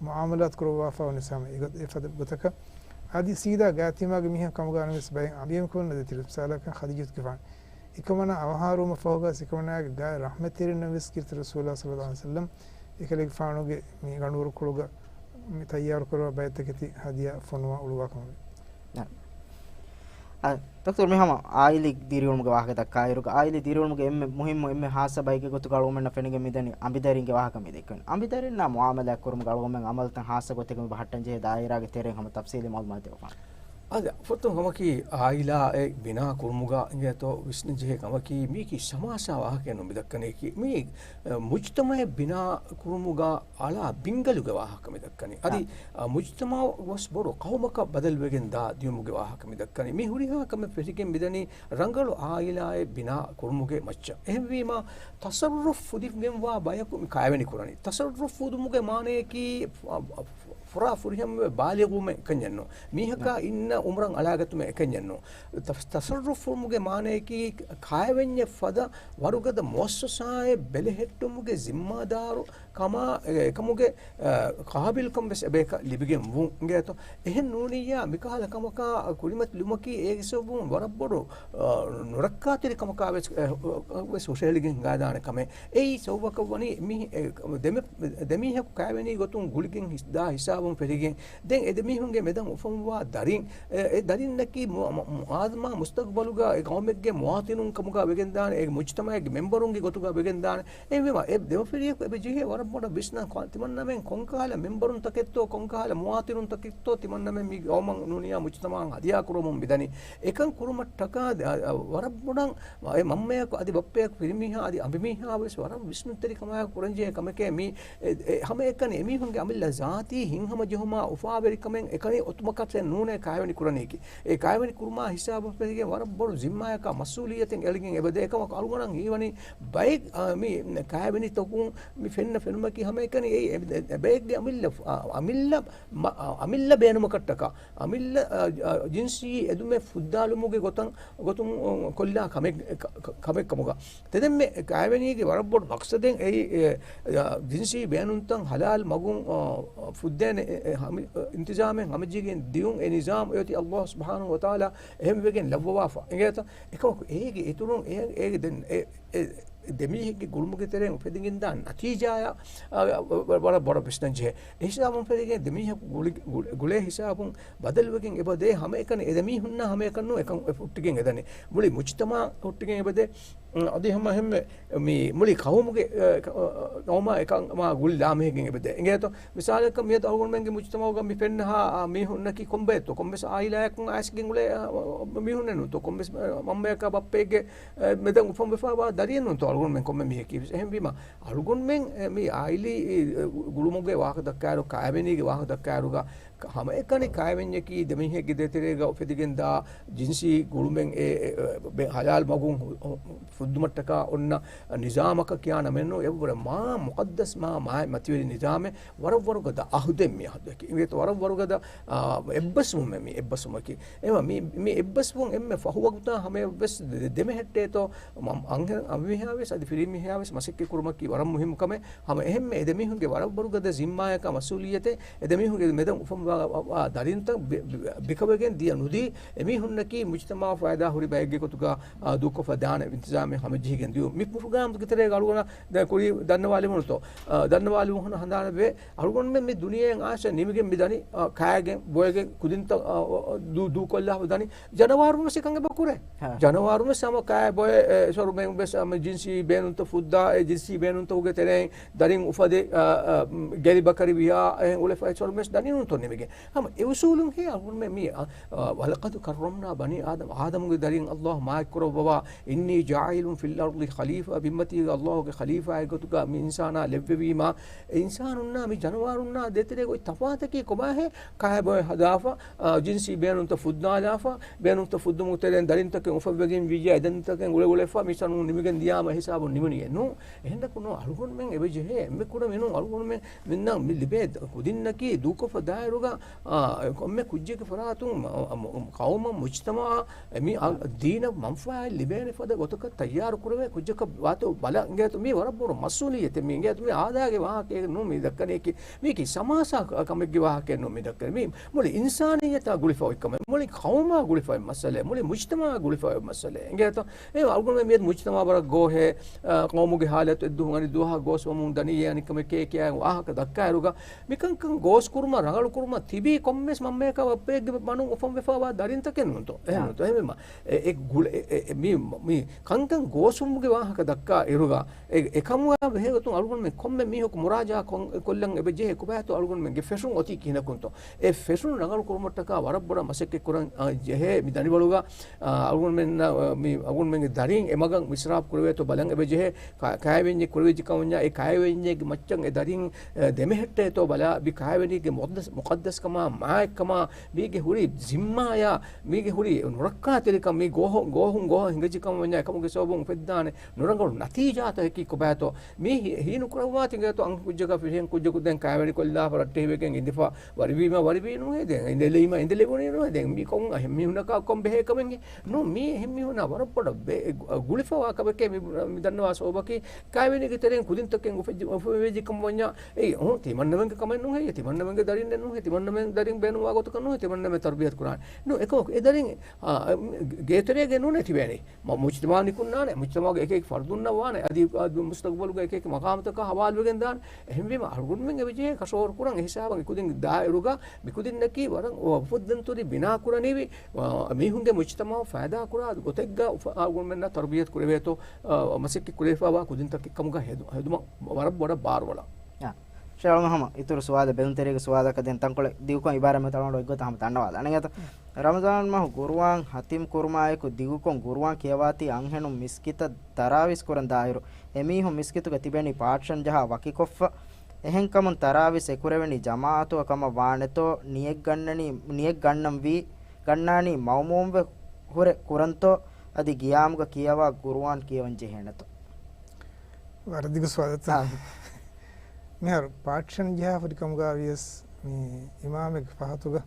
މުޢާމަލާތު ކުރައްވާފަ ވަނީ ހަމަ އެގޮތް އެފަދަ ގޮތަކަށް. އަދި ސީދާ ގާތްތިމާގެ މީހަކު ކަމުގަ ނަމަވެސް ބައެއް އަނބިޔަމިކުން އަދި ތިރި މިސާލަކަށް ޚަދީޖަތުގެފާނު އެކަމަނާ އަވަހާރުވުމަށް ފަހުގަ އެކަމަނާގެ ގާތް ރަޙްމަތްތެރިންނަށް ވެސް ކީރިތި ރަސޫލާ ޞައްލަﷲު ޢަލައިހި ވަސައްލަމް އެކަލޭގެފާނުގެ މި ގަނޑުވަރުކޮޅުގަ މި ތައްޔާރުކުރާ ބައެއް ތަކެތި ހަދިޔާ ފޮނުވާ އުޅުވާ ކަމަށް ވޭ. އަ، ދޮކްޓަރު މިހާމަ އާއިލީ ދިރިއުޅުމުގެ ވާހަކަ ދައްކާއިރުގަ، އާއިލީ ދިރިއުޅުމުގެ އެންމެ މުހިއްމު އެންމެ ހާއްސަ ބައެއްގެ ގޮތުގަ އަޅުގަނޑުމެންނަށް ފެނިގެން މިދަނީ އަނބިދަރިންގެ ވާހަކަ މި ދެއްކެވެނީ. އަނބިދަރިންނާ މުއާމަލާތް ކުރުމުގަ އަޅުގަނޑުމެން އަމަލުތައް ހާއްސަ ގޮތެއްގަ މި ބަހައްޓަން ޖެހޭ ދާއިރާގެ ތެރެއިން ހަމަ ތަފްސީލީ މަޢުލޫމާތެއް އުފާން. އަދި ފޮތުން ހަމަކީ އާއިލާއެއް ބިނާ ކުރުމުގަ އިނގޭތޯ ވިސްނަން ޖެހޭ ކަމަކީ މީކީ ސަމާސާ ވާހަކައެއް ނޫން މި ދައްކަނީކީ. މީ، އަ، މުޖްތަމަޢެއް ބިނާ ކުރުމުގަ އަޅާ ބިންގަލުގެ ވާހަކަ މި ދައްކަނީ. އަދި، އާ. އަ، މުޖްތަމަޢު ގޮސް ބޮޑު ޤައުމަކަށް ބަދަލުވެގެން ދާ ދިޔުމުގެ ވާހަކަ މި ދައްކަނީ. މި ހުރިހާ ކަމެއް ފެށިގެން މިދަނީ ރަނގަޅު އާއިލާއެއް ބިނާ ކުރުމުގެ މައްޗަށް. އެހެންވީމަ، ތަޞައްރުފް ފުދިގެންވާ ބަޔަކު މި ކާވެނި ކުރަނީ. ތަޞައްރުފް ފުދުމުގެ މާނަޔަކީ، ފު-، ފުރާ ފުރިހަމަވެ ބާލިޣުވުމެއް އެކަންޏެއްނު. މީހަކާ އާ. އިންނަ އުމުރަށް އަޅާގަތުމެއް އެކަންޏެއްނު. ތަ-، ތަޞައްރުފް ފުރުމުގެ މާނަޔަކީ ކާވެންޏެއް ފަދަ ވަރުގަދަ މުއައްސަސާއެއް ބެލެހެއްޓުމުގެ ޒިންމާދާރު ކަމާ، އެ، އެކަމުގެ، އަ، ޤާބިލްކަން ވެސް އެބަޔަކަށް ލިބިގެން ވުން އިނގޭތޯ. އެހެން ނޫނިއްޔާ މިކަހަލަ ކަމަކާ ކުރިމަތިލުމަކީ އޭގެ ސަބަބުން ވަރަށް ބޮޑު، އަ، ނުރައްކާތެރި ކަމަކާ ވެސް، އަ، ވެސް ހުށަހެޅިގެން ހިނގާދާނެ ކަމެއް. އެއީ ސަބަބަކަށް ވަނީ މި، އެ، ދެމެ-، ދެމީހަކު ކާވެނީ ގޮތުން ގުޅިގެން ހިސް-، ދާ ހިސާބުން ފެށިގެން ދެން އެ ދެމީހުންގެ މެދަށް އުފަންވާ ދަރިން، އެ، އެ ދަރިންނަކީ މު-، މު-، މު-، އާދަމާ މުސްތަގުބަލުގަ އެ ޤައުމެއްގެ މުވާތިނުން ކަމުގަ ވެގެންދާނެ، އެ މުޖްތަމަޢެއްގެ މެންބަރުންގެ ގޮތުގަ ވެގެންދާނެ. އެހެންވީމަ، އެ ދެމަފިރިޔަކު އެބަ ޖެހޭ ވަރަށް ބޮޑަށް ވިސްނަން ކޮ-، ތިމަންނަމެން ކޮންކަހަލަ މެންބަރުންތަކެއްތޯ، ކޮންކަހަލަ މުވާތިނުންތަކެއްތޯ، ތިމަންނަމެން މި ޤައުމަށް ނޫނިއްޔާ މުޖްތަމަޢަށް ހަދިޔާ ކުރަމުން މިދަނީ. އެކަން ކުރުމަށްޓަކާ ދެ-، އަ، އަ، ވަރަށް ބޮޑަށް އެ މަންމަޔަކު އަދި ބައްޕަޔަކު ފިރިމީހާ އަދި އަނބިމީހާ ވެސް ވަރަށް ވިސްނުންތެރިކަމާއެކު ކުރަންޖެހޭ ކަމެކޭ މީ. އެ، އެ، ހަމައެކަނި އެމީހުންގެ އަމިއްލަ ޒާތީ ހިތްހަމަޖެހުމާ އުފާވެރިކަމެއް އެކަނި އޮތުމަކަށެއް ނޫނޭ ކާވެނި ކުރަނީކީ. އެ ކާވެނި ކުރުމާ ހިސާބަށް ފެށިގެން ވަރަށް ބޮޑު ޒިންމާޔަކާ މަސްއޫލިއްޔަތެއް އެޅިގެން އެބަދޭ. އެކަމަކު އަޅުގަނޑަށް ހީވަނީ ބައެއް، އާ، މި ކާވެނިތަކުން މި ފެންނަ ފެނުމަކީ ހަމައެކަނި އެ، އެ، އެ ބައެއްގެ އަމިއްލަ، އާ، އަމިއްލަ މަ-، އަ، އަމިއްލަ ބޭނުމަކަށްޓަކާ، އަމިއްލަ، އަ، އަ، ޖިންސީ އެދުމެއް ފުއްދާލުމުގެ ގޮތަށް، ގޮތުން، އު، ކޮށްލާ ކަމެއް، ކަ-، ކަ-، ކަމެއް ކަމުގަ. ތެދެންމެ ކާވެނީގެ ވަރަށް ބޮޑު މަޤްޞަދެއް އެއީ، އެ، އަ، ޖިންސީ ބޭނުންތައް ހަލާލް މަގުން، އަ، ފުއްދޭނެ، އެ، އެ، ހަމި-، އަ، އިންތިޒާމެއް ހަމަޖެހިގެން ދިޔުން އެ ނިޒާމް އޮތީ ﷲ ސުބްޙާނަހޫ ވަތަޢާލާ އެހެންވެގެން ލައްވަވާފަ. އިނގޭތަ؟ އެކަމަކު އޭގެ އިތުރުން އެ، އޭގެ ދެން އެ، އެ، ދެމީހެއްގެ ގުޅުމުގެ ތެރެއިން އުފެދިގެންދާ ނަތީޖާއާ، އާ، ވަ-، ވަ-، ވަރަށް ބޮޑަށް ވިސްނަން ޖެހޭ. އެ ހިސާބުން ފެށިގެން ދެމީހަކު ގުޅި-، ގުޅި-، ގުޅޭ ހިސާބުން ބަދަލުވެގެން އެބަދޭ ހަމައެކަނި އެ ދެމީހުންނާ ހަމައެކަންނޫން އެކަން އެ ހުއްޓިގެން އެދަނީ. މުޅި މުޖްތަމަޢަށް ހުއްޓިގެން އެބަދޭ. އަދި ހަމަ ހެންމެ މި މުޅި ޤައުމުގެ، އަ، ޤަ-، އަ، ޤައުމާ އެކަން މާ ގުޅި ލާމެހެއްގެން އެބަދޭ. އިނގޭތޯ؟ މިސާލަކަށް މިއަދު އަޅުގަނޑުމެންގެ މުޖްތަމަޢުގަ މި ފެންނަހާ، އާ، މީހުންނަކީ ކޮންބައެއްތޯ؟ ކޮންމެސް އާއިލާއަކުން އައިސްގެން އުޅޭ، އާ، މީހުންނެއް ނޫންތޯ؟ ކޮންމެސް، އާ، މަންމަޔަކާ ބައްޕައެއްގެ އެ، މެދަށް އުފަންވެފައިވާ ދަރިއެއް ނޫންތޯ އަޅުގަނޑުމެން ކޮންމެ މީހަކީ ވެސް. އެހެންވީމަ، އަޅުގަނޑުމެން، އެ، މި އާއިލީ، އެ، ގުޅުމުގެ ވާހަކަ ދައްކާއިރު، ކާވެނީގެ ވާހަކަ ދައްކާއިރުގަ، ހަމައެކަނި ކާވެންޏަކީ ދެމީހެއްގެ ދޭތެރޭގަ އުފެދިގެންދާ ޖިންސީ ގުޅުމެއް، އެ، އެ، އެ، ބެ-، ހަލާލް މަގުން ހު-، ހު-، ފުއްދުމަށްޓަކާ އޮންނަ ނިޒާމަކަށް ކިޔާ ނަމެއްނު، އެއްވަރަށް މާ މުޤައްދަސް، މާ، މާ މަތިވެރި ނިޒާމެއް. ވަރަށް ވަރުގަދަ އަހުދެއް މި އަހުދަކީ. އިނގޭތޯ ވަރަށް ވަރުގަދަ، އާ، އެއްބަސްވުމެއް މި އެއްބަސްވުމަކީ. އެމަ މި، މި އެއްބަސްވުން އެންމެ ފަހު ވަގުތާ ހަމަޔަށްވެސް ދެ-، ދެމެހެއްޓޭތޯ، މަ-، އަންހެން އަނބިމީހާވެސް އަދި ފިރިމީހާވެސް މަސައްކަތް ކުރުމަކީ ވަރަށް މުހިއްމު ކަމެއް. ހަމަ އެހެންމެ އެ ދެމީހުންގެ ވަރަށް ވަރުގަދަ ޒިންމާޔަކާ މަސްއޫލިއްޔަތެއް އެ ދެމީހުންގެ މެދަށް އުފަންވާ، ވާ، ވާ ދަރިންތައް ބި-، ބި-، ބިކަވެގެން ދިޔަ ނުދީ، އެމީހުންނަކީ މުޖްތަމަޢަށް ފައިދާ ހުރި ބައެއްގެ ގޮތުގަ، އާ، ދޫކޮށްފަ ދާނެ އިންތިޒާމެއް ހަމަޖެހިގެން ދިޔުން. މި ޕްރޮގްރާމްގެ ތެރޭގަ އަޅުގަނޑަށް ދެ-، ކުރި ދަންނަވާލެވުނުތޯ؟ އާ، ދަންނަވާލެވުނު ހަނދާނެވޭ. އަޅުގަނޑުމެން މި ދުނިޔެއިން އާސަ ނިމިގެން މިދަނީ، އާ، ކާގެން ބޮއެގެން ކުދިންތައް، އާ، ދޫ-، ދޫކޮށްލާފަ ދަނީ. ޖަނަވާރުން ވެސް އެކަން އެބަ ކުރޭ. ހާ. ޖަނަވާރުން ވެސް ހަމަ ކާ ބޮއެ، އެ، ސޮރުމެން ވެސް ހަމަ ޖިންސީ ބޭނުންތައް ފުއްދާ، އެ ޖިންސީ ބޭނުންތަކުގެ ތެރެއިން ދަރިން އުފަދެ، އާ، އާ، ގެރިބަކަރި ވިޔާ، އެހެން އުޅެފަ އެ ސޮރުމެން ވެސް ދަނީ ނޫންތޯ ނިމިގެން. ހަމަ އެ އުސޫލުން ހޭ އަޅުގަނޑުމެން މި، އާ، އާ، وَلَقَدْ كَرَّمْنَا بَنِي آدَمَ، އާދަމުގެ ދަރިން ﷲ މާތްކުރައްވަވާ، إِنِّي جَاعِلٌ فِي الْأَرْضِ خَلِيفَةً، ބިންމަތީގަ ﷲ ގެ ޚަލީފާއެއް ގޮތުގަ މި އިންސާނާ ލެއްވެވީމާ، އެ އިންސާނުންނާ މި ޖަނަވާރުންނާ ދޭތެރޭގަ އޮތް ތަފާތަކީ ކޮބާހޭ؟ ކާ ބޮއެ ހަދާފަ، އާ، ޖިންސީ ބޭނުންތައް ފުއްދާލާފަ، ބޭނުންތައް ފުއްދުމުގެ ތެރެއިން ދަރިންތަކެއް އުފައްވެގެން ވިއްޔާ، އެ ދަރިންތަކެއް އުޅެ އުޅެފަ މި ސަނޫން ނިމިގެން ދިޔާމަ ހިސާބުން ނިމުނީއެއް ނޫން. އެހެންނަކު ނޫން އަޅުގަނޑުމެން އެބަ ޖެހޭ އެންމެ ކުޑަ މިނޫން އަޅުގަނޑުމެން މިންނަ މި ލިބޭ ކުދިންނަކީ ދޫކޮށްފަ ދާއިރުގަ އާ، ކޮންމެ ކުއްޖެއްގެ ފަރާތުން މަ-، މަ-، މަ-، ޤައުމަށް، މުޖްތަމަޢަށް މި އަ-، ދީނަށް މަންފާއެއް ލިބޭނެ ފަދަ ގޮތަކަށް ތައްޔާރު ކުރެވޭ ކުއްޖަކަށް ވާތޯ ބަލަ އިނގޭތޯ، މީ ވަރަށް ބޮޑު މަސްއޫލިއްޔަތެއް މީ އިނގޭތޯ. މީ އާދައިގެ ވާހަކައެއް ނޫން މި ދައްކަނީކީ. މީކީ ސަމާސާ ކަމެއްގެ ވާހަކައެއް ނޫން މި ދައްކަނީ. މީ މުޅި އިންސާނިއްޔަތާ ގުޅިފަ އޮތް ކަމެއް، މުޅި ޤައުމާ ގުޅިފަ އޮތް މައްސަލައެއް، މުޅި މުޖްތަމަޢާ ގުޅިފަ އޮތް މައްސަލައެއް އިނގޭތޯ. އެ އަޅުގަނޑުމެން މިއަދު މުޖްތަމަޢާ ވަރަށް ގޯހޭ، އާ، ޤައުމުގެ ޙާލަތު އެއްދުވަހު އަނެއްދުވަހަށް ގޯސްވަމުން ދަނީ އެ އަނެއްކަމެކޭ ކިޔާ ވާހަކަ ދައްކާއިރުގަ، މިކަންކަން ގޯސްކުރުމަށް، ރަނގަޅުކުރުމަށް ތިބީ ކޮންމެސް މަންމަޔަކާ ބައްޕަޔެއްގެ މަނުން އުފަންވެފަވާ ދަރިންތަކެއް ނޫންތޯ؟ އެހެން ނޫންތޯ؟ އެހެންވީމަ، އެ، އެ ގުޅ-، އެ، އެ، މި، މި ކަންކަން ގޯސްވުމުގެ ވާހަކަ ދައްކާ އިރުގަ، އެ، އެކަމުގަ ބެހޭގޮތުން އަޅުގަނޑުމެން ކޮންމެ މީހަކު މުރާޖާ ކޮށް-، ކޮށްލަން އެބަޖެހޭ ކޮބާތޯ އަޅުގަނޑުމެންގެ ފެށުން އޮތީ ކިހިނަކުންތޯ؟ އެ ފެށުން ރަނގަޅު ކުރުމަށްޓަކާ ވަރަށް ބޮޑަށް މަސައްކަތް ކުރަން، އާ، ޖެހޭ މި ދަނިވަޅުގަ، އާ، އަޅުގަނޑުމެންނަށް، އާ، މި އަޅުގަނޑުމެންގެ ދަރީން އެ މަގަށް އިސްރާފް ކުރެވޭތޯ ބަލަން އެބަޖެހޭ. ކާ-، ކާވެންޏެއް ކުރެވިއްޖެ ކަމަށް ވަންޏާ، އެ ކާވެންޏެއްގެ މައްޗަށް އެ ދަރިން، އެ، ދެމެހެއްޓޭތޯ ބަލާ، މި ކާވެނީގެ މުޤައްދަސް-، މުޤައްދަސްކަމާ، މާތްކަމާ، މީގެ ހުރި ޒިންމާޔާ، މީގެ ހުރި ނުރައްކާތެރިކަން، މީ ގޯހު-، ގޯހުން ގޯހަށް ހިނގައްޖެ ކަމަށް ވަންޏާ، އެކަމުގެ ސަބަބުން އުފެއްދާނެ ނުރަނގަޅު ނަތީޖާތަކަކީ ކޮބާތޯ؟ މީ ހި-، ހީނުކުރައްވާތި އިނގޭތޯ އަންހެން ކުއްޖަކަށް ފިރިހެން ކުއްޖަކު ދެން ކާވެނި ކޮށްލާފަ ރައްޓެހިވެގެން އިނދެފަ ވަރިވީމަ ވަރިވީ ނުހޭ، ދެން އިނދެލީމަ އިނދެލެވުނީ ނުހޭ، ދެން މީ ކޮން އެހެން މީހުންނަކާ ކޮން ބެހޭ ކަމެއް؟ ނޫން، މީ އެހެން މީހުންނާ ވަރަށް ބޮޑަށް ބެ-، ގުޅިފަވާ ކަމެކޭ މި، މި ދަންނަވާ ސަބަބަކީ، ކާވެނީގެ ތެރެއިން ކުދިންތަކެއް އުފެއްޖި-، އުފެއްވިއްޖެ ކަމަށް ވަންޏާ، އެއީ، އުނ، ތިމަންނަމެންގެ ކަމެއް ނުހޭ، ތިމަންނަމެންގެ ދަރިންނެއް ނުހޭ، ތިމަންނަމެން ދަރިން ބޭނުންވާ ގޮތަކަށް ނުހޭ، ތިމަންނަމެން ތަރުބިޔަތު ކުރާނެ. ނޫން، އެކަމަކު އެ ދަރިން، އާ، ގޭތެރޭގަ ނޫނޭ ތިބޭނީ. މަ-، މުޖްތަމަޢަށް ނިކުންނާނެ، މުޖްތަމަޢުގެ އެކި އެކި ފަރުދުންނަށް ވާނެ، އަދި، އަދި މުސްތަޤްބަލުގަ އެކި އެކި މަޤާމުތަކަށް ހަވާލުވެގެން ދާނެ. އެހެންވީމަ، އަޅުގަނޑުމެން އެބަޖެހޭ ކަށަވަރު ކުރަން އެ ހިސާބަށް އެކުދިން ދާއިރުގަ، މިކުދިންނަކީ ވަރަށް އުފައްދަންތުރި ބިނާ ކުރަނިވި، އާ، މީހުންގެ މުޖްތަމަޢަށް ފައިދާ ކުރާ ގޮތެއްގަ އުފަ-، އަޅުގަނޑުމެންނަށް ތަރުބިޔަތު ކުރެވޭތޯ، އާ، މަސައްކަތް ކުރެވިފައިވާ ކުދިންތަކެއް ކަމުގަ ހެދު-، ހެދުމަށް ވަރަށް ބޮޑަށް ބާރުއަޅާ. އާ. ޝޭޚް އަލްމަހަމަ، އިތުރު ސުވާލެއް ބެލުންތެރިޔާގެ ސުވާލަކަށް ދެން ތަންކޮޅެއް ދިގުކޮށް އިބާރާތް ތަޅުގަނޑު އެއްގޮތަށް ހަމަ ދަންނަވާލާނެ. އިނގޭތަ؟ ރަމަޟާން މަހު ގުރުއާން ހަތިމް ކުރުމާއެކު ދިގުކޮށް ގުރުއާން ކިޔަވާތީ އަންހެނުން މިސްކިތަށް ތަރާވީސް ކުރަން ދާއިރު، އެމީހުން މިސްކިތުގަ ތިބެނީ ޕާޓިޝަން ޖަހާ ވަކިކޮށްފަ. އެހެންކަމުން ތަރާވީސް އެކުރެވެނީ ޖަމާޢަތުގަ ކަމަށް ވާނެތޯ، ނިޔަތް ގަންނަނީ، ނިޔަތް ގަންނަން ވީ، ގަންނާނީ މައުމޫމްވެ ހުރެ ކުރަންތޯ، އަދި ގިޔާމުގަ ކިޔަވާ ގުރުއާން ކިޔަވަން ޖެހޭނެތޯ؟ ވަރަށް ދިގު ސުވާލެއްތަ؟ އާ. މިހާރު ޕާޓިޝަން ޖަހާފަ ހުރި ކަމުގަ ވިޔަސް މި އިމާމެއްގެ ފަހަތުގަ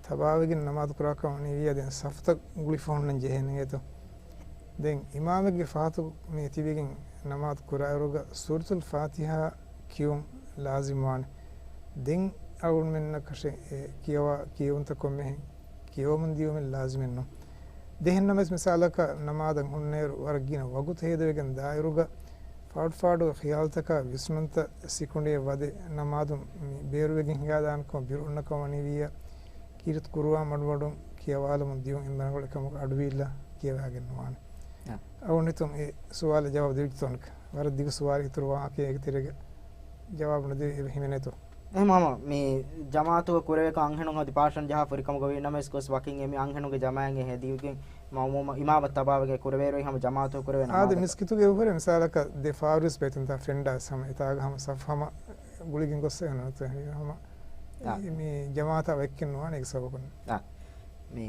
ތަބާވެގެން ނަމާދު ކުރާކަށް ވަނީ ވިޔަ ދެން ސަފުތައް ގުޅިފަ ހުންނަން ޖެހޭނެ އިނގޭތޯ. ދެން އިމާމެއްގެ ފަހަތު މި ތިބިގެން ނަމާދު ކުރާއިރުގަ ސޫރަތުލް ފާތިޙާ ކިޔުން ލާޒިމް ވާނެ. ދެން އަޅުގަނޑުމެންނަކަށެއް އެ ކިޔަވާ ކިޔެވުންތައް ކޮންމެހެން ކިޔަވަމުން ދިޔުމެއް ލާޒިމެއް ނޫން. ދެހެން ނަމަވެސް މިސާލަކަށް ނަމާދަށް ހުންނައިރު ވަރަށް ގިނަ ވަގުތު ހޭދަވެގެން ދާއިރުގަ ފާޑު ފާޑު ޚިޔާލުތަކާ ވިސްނުންތައް ސިކުނޑިއެއް ވަދެ ނަމާދުން މި ބޭރުވެގެން ހިނގާދާނެ ކަމަށް ބިރު އޮންނަ ކަމަށް ވަނީ ވިއްޔަ ކީރިތި ޤުރުއާން މަޑުމަޑުން ކިޔަވާލަމުން ދިޔުން އެންމެ ރަނގަޅު އެކަމަކު އަޑުވީއްލާ ކިޔަވާގެން ނުވާނެ. އަ. އަޅުގަނޑު ހިތުން އެ ސުވާލަށް ޖަވާބު ދެވިއްޖެތޯ ނަކަ. ވަރަށް ދިގު ސުވާލެއް އިތުރު ވާހަކައެއް އޭގެ ތެރޭގަ ޖަވާބު ނުދެވި އެބަ ހިމެނޭތޯ. އެހެން މާމަ، މި ޖަމާޢަތުގަ ކުރެވޭކަށް އަންހެނުން އަދި ޕާޓިޝަން ޖަހާފަ ހުރި ކަމުގަ ވީ ނަމަވެސް ގޮސް ވަކިން އެމީ އަންހެނުންގެ ޖަމާޢަތް އެހެދިގެން މައުމޫމަށް އިމާމަށް ތަބާވެގެން ކުރެވޭއިރު ހަމަ ޖަމާޢަތުގަ ކުރެވޭ އާދެ ނަމާދަކަށް. މިސްކިތުގެ އެއްވަރެއް މިސާލަކަށް ދެ ފާރުވެސް ބޭތިންތާ ފެންޑާ ހަމަ އެތާގަ ހަމަ ސަފް ހަމަ ގުޅިގެން ގޮސް އެހެން ހަމަ އާ. މި ޖަމާޢަތާ ވެއްކެއް ނުވާނެ އޭގެ ސަބަބުން. އާ. މި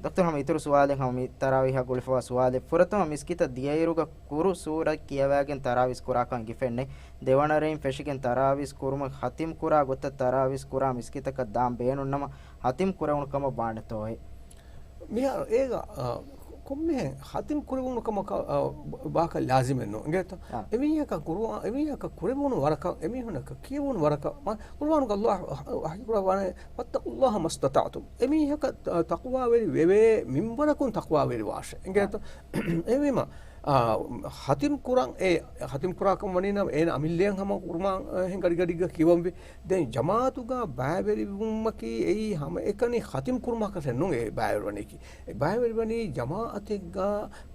ދޮކްތަރު ހަމަ އިތުރު ސުވާލެއް ހަމަ މި ތަރާވީހާ ގުޅިފަވާ ސުވާލެއް. ފުރަތަމަ މިސްކިތަށް ދިޔައިރުގަ ކުރު ސޫރަތް ކިޔަވާގެން ތަރާވީސް ކުރާކަން އެނގިފެންނެ. ދެވަނަ ރެއިން ފެށިގެން ތަރާވީސް ކުރުމަށް ހަތިމް ކުރާ ގޮތަށް ތަރާވީސް ކުރާ މިސްކިތަކަށް ދާން ބޭނުންނަމަ ހަތިމް ކުރެވުނު ކަމަށް ވާނެތޯއޭ؟ މިހާރު އޭގަ، އާ، ކޮންމެހެން ހަތިމް ކުރެވުނު ކަމަކަށް، އާ، ވާކަށް ލާޒިމެއް ނޫން. އިނގޭތަ؟ އާ. އެމީހަކަށް ކުރުއާ-، އެމީހަކަށް ކުރެވުނު ވަރަކަށް، އެމީހުންނަކަށް ކިޔެވުނު ވަރަކަށް، މަ-، ޤުރުއާނުގަ ﷲ ވަޙީ ކުރައްވާނެ، "فاتقوا الله ما استطعتم." އެމީހަކަށް ތަ-، ތަޤްވާވެރި ވެވޭ މިންވަރަކުން ތަޤްވާވެރި ވާށޭ. އިނގޭތަ؟ އާ. އެހެންވީމަ، އާ، ހަތިމް ކުރަން އެ، ހަތިމް ކުރާކަން ވަނީ ނަމަ، އޭނަ އަމިއްލައަށް ހަމަ ކުރުމާ، އެހެން ގަޑިގަޑިގަ ކިޔަވަންވީ. ދެން ޖަމާޢަތުގަ ބައިވެރިވުމަކީ އެއީ ހަމައެކަނި ހަތިމް ކުރުމަކަށެއް ނޫން އެ ބައިވެރިވަނީކީ. އެ ބައިވެރިވަނީ ޖަމާޢަތެއްގަ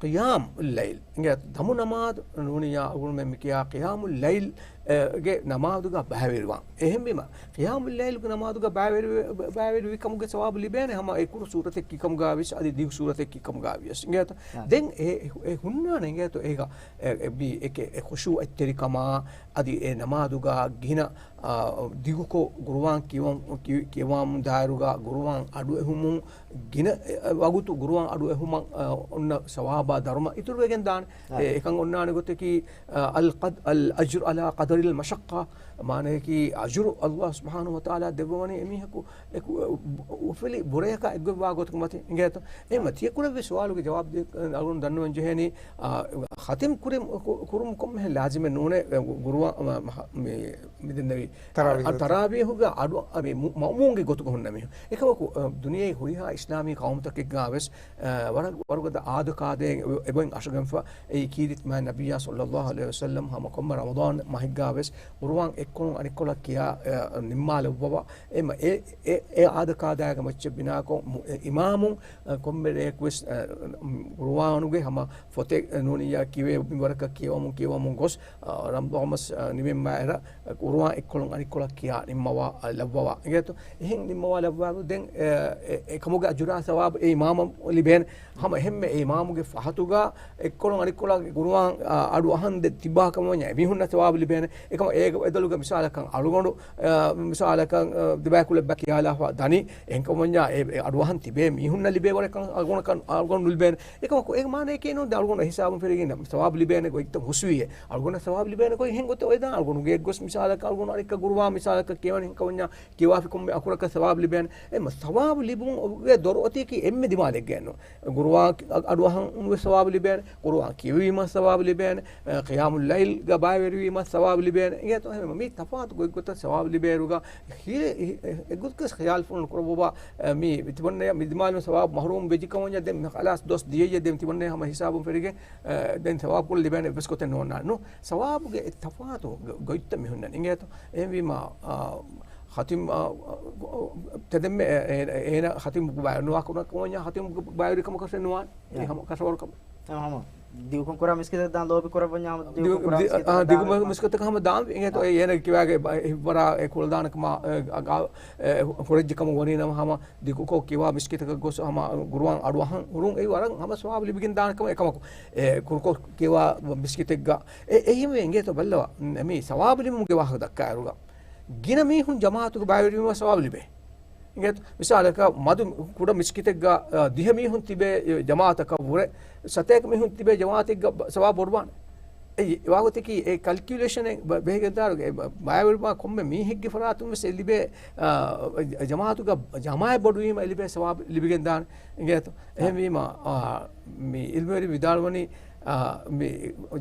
ޤިޔާމުލް ލައިލް. އިނގޭ ދަމު ނަމާދު ނޫނިއްޔާ އަޅުގަނޑުމެން މި ކިޔާ ޤިޔާމުލް ލައިލް، އެ، ގެ ނަމާދުގަ ބައިވެރިވާން. އެހެންވީމަ، ޤިޔާމުލް ލައިލްގެ ނަމާދުގަ ބައިވެރި-، ބައިވެރިވި ކަމުގެ ސަވާބު ލިބޭނެ ހަމަ އެ ކުރު ސޫރަތެއް ކި ކަމުގަ ވިޔަސް، އަދި ދިގު ސޫރަތެއް ކި ކަމުގަ ވިޔަސް. އިނގޭތަ؟ އާ. ދެން އެ، އެ ހުންނާނެ އިނގޭތޯ އޭގަ، އެ، އެ، މި އެކެ، އެ ޚުޝޫޢަތްތެރިކަމާ، އަދި އެ ނަމާދުގަ ގިނަ، އާ، ދިގުކޮށް ޤުރުއާން ކިޔަވަން-، ކި-، ކިޔަވާމުން ދާއިރުގަ ޤުރުއާން އަޑުއެހުމުން، ގިނަ ވަގުތު ގުރުއާން އަޑު އެހުމަށް އޮންނަ ސަވާބާ ދަރުމަ އިތުރުވެގެން ދާނެ. އެކަން އޮންނާނެ ގޮތަކީ، އަލް ޤަދް، އަލް އަޖްރު ޢަލާ ޤަދަރިލް މަޝައްޤާ، މާނަޔަކީ އަޖުރު އަލްލާހު ސުބްޙާނަހު ވަތަޢާލާ ދެއްވަވަނީ އެމީހަކު އެކު، އުފެލި ބުރަޔަކާ އެއްގޮތްވާ ގޮތަކު މަތިން އިނގޭތޯ. އެހެންމަ ތިޔަ ކުރެއްވި ސުވާލުގެ ޖަވާބު ދޭ، އަޅުގަނޑު ދަންނަވަން ޖެހޭނީ، އާ، ޚަތިމް ކުރި، ކު، ކުރުމު ކޮންމެހެން ލާޒިމެއް ނޫނޭ، ގު، ގުރުއާ، މަ، މަ، މި، މި ދެންނެވި ތަރާވީހުގެ. ތަރާވީހުގެ ގޮތުގަ ހުންނަ މީހުން. އެކަމަކު، އަ، ދުނިޔޭ ހުރިހާ އިސްލާމީ ޤައުމުތަކެއްގަ ވެސް، އަ، ވަރަށް، ވަރުގަދަ އާދަކާދައިން އެބައިން އަށަގެންފަ، އެ ކީރިތި މާތް ނަބިއްޔާ ޞައްލައްލާހު ޢަލައިހި ވަސައްލަމް ހަމަ ކޮންމެ ރަމަޟާން މަހެއްގަ ވެސް ޤުރުއާން އެއްކޮޅުން އަނެއްކޮޅަށް ކިޔާ، އެ، ނިންމާލެއްވަވާ، އެ، އެ، އެ އާދަކާދައިގެ މައްޗަށް ބިނާކޮށް، އިމާމުން، އެ، ކޮންމެ ރެއެކު ވެސް، އެ، ޤުރުއާނުގެ ހަމަ ފޮތެއް ނޫނިއްޔާ ކިޔެވޭ މިންވަރަކަށް ކިޔަވަމުން ކިޔަވަމުން ގޮސް، ރަމަޟާން މަސް، އަ، ނިމެން މާތް އެރަށް، އަ، ޤުރުއާން އެއްކޮޅުން އަނެއްކޮޅަށް ކިޔާ ނިންމަވާ، އަ، ލައްވަވާ. އިނގޭތޯ؟ އެހެން ނިންމަވާ ލައްވާއިރު ދެން، އެ، އެ، އެކަމުގެ އަޖުރާ ސަވާބު އެ އިމާމަށް ލިބޭނެ. ހަމަ އެހެންމެ އެ އިމާމުގެ ފަހަތުގަ އެއްކޮޅުން އަނެއްކޮޅަށް ޤުރުއާން، އަ، އަޑު އަހަން ދެ ތިބާ ކަމަށް ވަންޏާ އެމީހުންނަށް ސަވާބު ލިބޭނެ. އެކަމަ އޭގެ އެދަލުގަ މިސާލަކަށް އަޅުގަނޑު، އަ، މިސާލަކަށް، އަ، ދެބައިކުޅަ ބަ ކިޔާލާފަ ދަނީ. އެހެންކަމަށް ވަންޏާ އެ، އެ އަޑު އަހަން ތިބޭ މީހުންނަށް ލިބޭ ވަރަކަށް އަޅުގަނޑަކަށް އަޅުގަނޑު ނުލިބޭނެ. އެކަމަކު އޭގެ މާނައަކީ ނޫން ދެ އަޅުގަނޑު ހިސާބުން ފެރިގެން ސަވާބު ލިބޭނެ ގޮތްތައް ހުސްވީއެ. އަޅުގަނޑަށް ސަވާބު ލިބޭނެ ގޮތް އެހެން ގޮތެއް އޮތް ދާން އަޅުގަނޑު ގެއަށް ގޮސް މިސާލަކަށް އަޅުގަނޑު އަނެއްކާ ގުރުއާން މިސާލަކަށް ކިޔަވާނެ އެހެންކަމަށް ވަންޏާ ކިޔަވާފި ކޮންމެ އަކުރަކަށް ސަވާބު ލިބޭނެ. އެ މަ ސަވާބު ލިބުމުގެ ދޮރު އޮތީކީ އެންމެ ދިމާލެއްގައެއްނު. ގުރުއާން އަ، އަޑު އަހަން ވެސް ސަވާބު ލިބޭނެ. ގުރުއާން ކިޔެވީމަ ސަވާބު ލިބޭނެ. އެ، ޤިޔާމުލް ލައިލްގަ ބައިވެރިވީމަ ސަވާބު ލިބޭނެ. އިނގޭތޯ؟ އެހެންވީމަ މީ ތަފާތު ގޮތްގޮތަށް ސަވާބު ލިބޭއިރުގަ ހި، އެ، އެ، އެގޮތަކަސް ޚިޔާލުފުޅު ނުކުރައްވާ، އެ، މީ ތިމަންނަޔަށް މި ދިމާލުމަށް ސަވާބު މަހްރޫމް ވެއްޖެ ކަމަށް ވަންޏާ ދެން ޚަލާސް ދޮސް ދިޔައީ ދެން ތިމަންނަޔަށް ހަމަ ހިސާބުން ފެރިގެން، އެ، ދެން ސަވާބު ކުރަން ލިބޭނެ އެއްވެސް ގޮތެއް ނޯންނާނެ. ސަވާބުގެ ތަފާތު ގޮ، ގޮތްތައް މި ހުންނަނީ. އިނގޭތޯ؟ އެހެންވީމަ، އާ، ޚަތިމް، އާ، ތެދެންމެ އޭ، އޭ، އޭނަ ޚަތިމް ބައިވެރި ނުވާ ކަމަކަށް ވަންޏާ ޚަތިމް ބައިވެރި ކަމަކަށް ނުވާނެ. އެ ހަމަ ކަށަވަރު ކަމަށް. އެ ހަމަ ދިގުކޮށް ކުރާ މިސްކިތަށް ދާން ލޯބި ކުރައްވަންޏާ ހަމަ ދިގު، ދިގު، ކުރާ ދި، މިސްކިތަށް އާ، ދާން ދިގު ވެ. މިސްކިތަކަށް ހަމަ ދާން. އިނގޭތޯ؟ އާ. އެ އޭނަގެ ކިބާގެ ބަ، ހިއްވަރާ އެ ކުޅަދާނަކަމާ، އެ، އަ، ގާ، އެ، ހުރެއްޖެ ކަމަށް ވަނީ ނަމަ ހަމަ ދިގުކޮށް ކިޔަވާ މިސްކިތަކަށް ގޮސް ހަމަ ގުރުއާން އަޑު އަހަން ހުރުން އެއީ ވަރަށް ހަމަ ސަވާބު ލިބިގެން ދާނެ ކަމަށް. އެކަމަކު އެ ކުރުކޮށް ކިޔަވާ މިސްކިތެއްގަ އެ، އެހެންވެ އިނގޭތޯ ބައްލަވާ. މި ސަވާބު ލިބުމުގެ ވާހަކަ ދައްކާއިރުގަ ގިނަ މީހުން ޖަމާޢަތުގަ ބައިވެރިވީމަ ސަވާބު ލިބޭ. އިނގޭތޯ؟ މިސާލަކަށް މަދު ކުޑަ މިސްކިތެއްގަ، އަ، ދިހަ މީހުން ތިބޭ ޖަމާޢަތަކަށް ވުރެ، ސަތޭކަ މީހުން ތިބޭ ޖަމާޢަތެއްގަ ބަ، ސަވާބު ބޮޑުވާނެ. އެ ވާގޮތަކީ އެ ކަލްކިއުލޭޝަނެއް ބަ، ބެހިގެންދާއިރު އެ ބަ، ބައިވެރިވާ ކޮންމެ މީހެއްގެ ފަރާތުން ވެސް އެ ލިބޭ، އާ، ޖަމާޢަތުގަ ޖަމާޢަތް ބޮޑުވީމަ އެ ލިބޭ ސަވާބު ލިބިގެން ދާނެ. އިނގޭތޯ؟ އެހެންވީމަ، އާ، މި އިލްމުވެރިން ވިދާޅުވަނީ، އާ، މި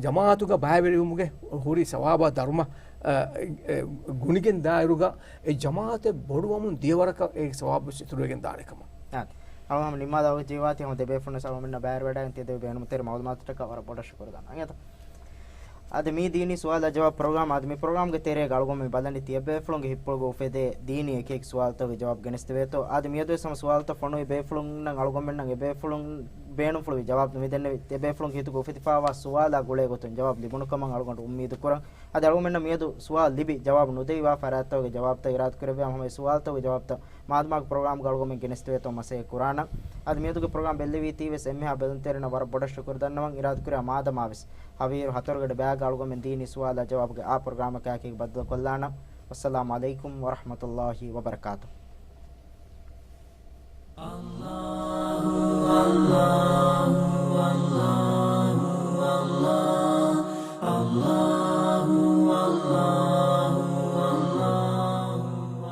ޖަމާޢަތުގަ ބައިވެރިވުމުގެ ހުރި ސަވާބާ ދަރުމަ، އާ، އެ، އެ، ގުނިގެން ދާއިރުގަ އެ ޖަމާޢަތެއް ބޮޑުވަމުން ދިޔަ ވަރަކަށް އެ ސަވާބު އިތުރުވެގެން ދާނެ ކަމަށް. އާދެ. އަޅުގަނޑު ނިންމާލާ ވަގުތު ޖެހިފައިވާތީ ހަމަ ދެބޭފުޅުން ސަލާމަތްނަށް ބައިވެރިވެވަޑައިގެން ތިޔަ ދެވި ބޭނުމަށް ތެރޭ މައުލޫމާތުތަކަށް ވަރަށް ބޮޑަށް ޝުކުރު ދަންނަވަން. އިނގޭތޯ؟ އަދި މީ ދީނީ ސުވާލާ ޖަވާބު ޕްރޮގްރާމް. އަދި މި ޕްރޮގްރާމްގެ ތެރޭގަ އަޅުގަނޑުމެން ބަލަނީ ތިޔަބޭފުޅުންގެ ހިތްޕުޅުގަ އުފެދޭ ދީނީ އެކި އެކި ސުވާލުތަކުގެ ޖަވާބު ގެނެސްދެވޭތޯ. އަދި މިއަދުވެސް ހަމަ ސުވާލުތައް ފޮނުވި ބޭފުޅުންނަށް އަޅުގަނޑުމެންނަށް އެބޭފުޅުން ބޭނުންފުޅުވި ޖަވާބު މިދެންނެވި. އެބޭފުޅުންގެ ހިތުގަ އުފެދިފައިވާ ސުވާލާ ގުޅޭ ގޮތުން ޖަވާބު ލިބުނު ކަމަށް އަޅުގަނޑު އުއްމީދު ކުރަން. އަދި އަޅުގަނޑުމެންނަށް މިއަދު ސުވާލު ލިބި ޖަވާބު ނުދެވި ވާ ފަރާތްތަކުގެ ޖަވާބުތައް އިރާދަކުރެއްވިޔާ ހަމަ އެ ސުވާލުތަކުގެ ޖަވާބުތައް މާދަމާގެ ޕްރޮގްރާމްގަ އަޅުގަނޑުމެން ގެނެސްދެވޭތޯ މަސައްކަތް ކުރާނަން. އަދި މިއަދުގެ ޕްރޮގްރާމް ބެއްލެވީތީވެސް އެންމެހާ ބެލުންތެރިންނަށް ވަރަށް ބޮޑަށް ޝުކުރު ދަންނަވަން. އިރާދަކުރިޔާ މާދަމާވެސް ހަވީރު ހަތަރުގަޑި ބަޔާގަ އަޅުގަނޑުމެން ދީނީ ސުވާލާ ޖަވާބުގެ އާ ޕްރޮގްރާމަކާއެކީ ބައްދަލުކޮށްލާނަން. ވައްސަލާމު ޢަލައިކުމް ވަރަޙްމަތުﷲ ވަބަރަކާތުހު.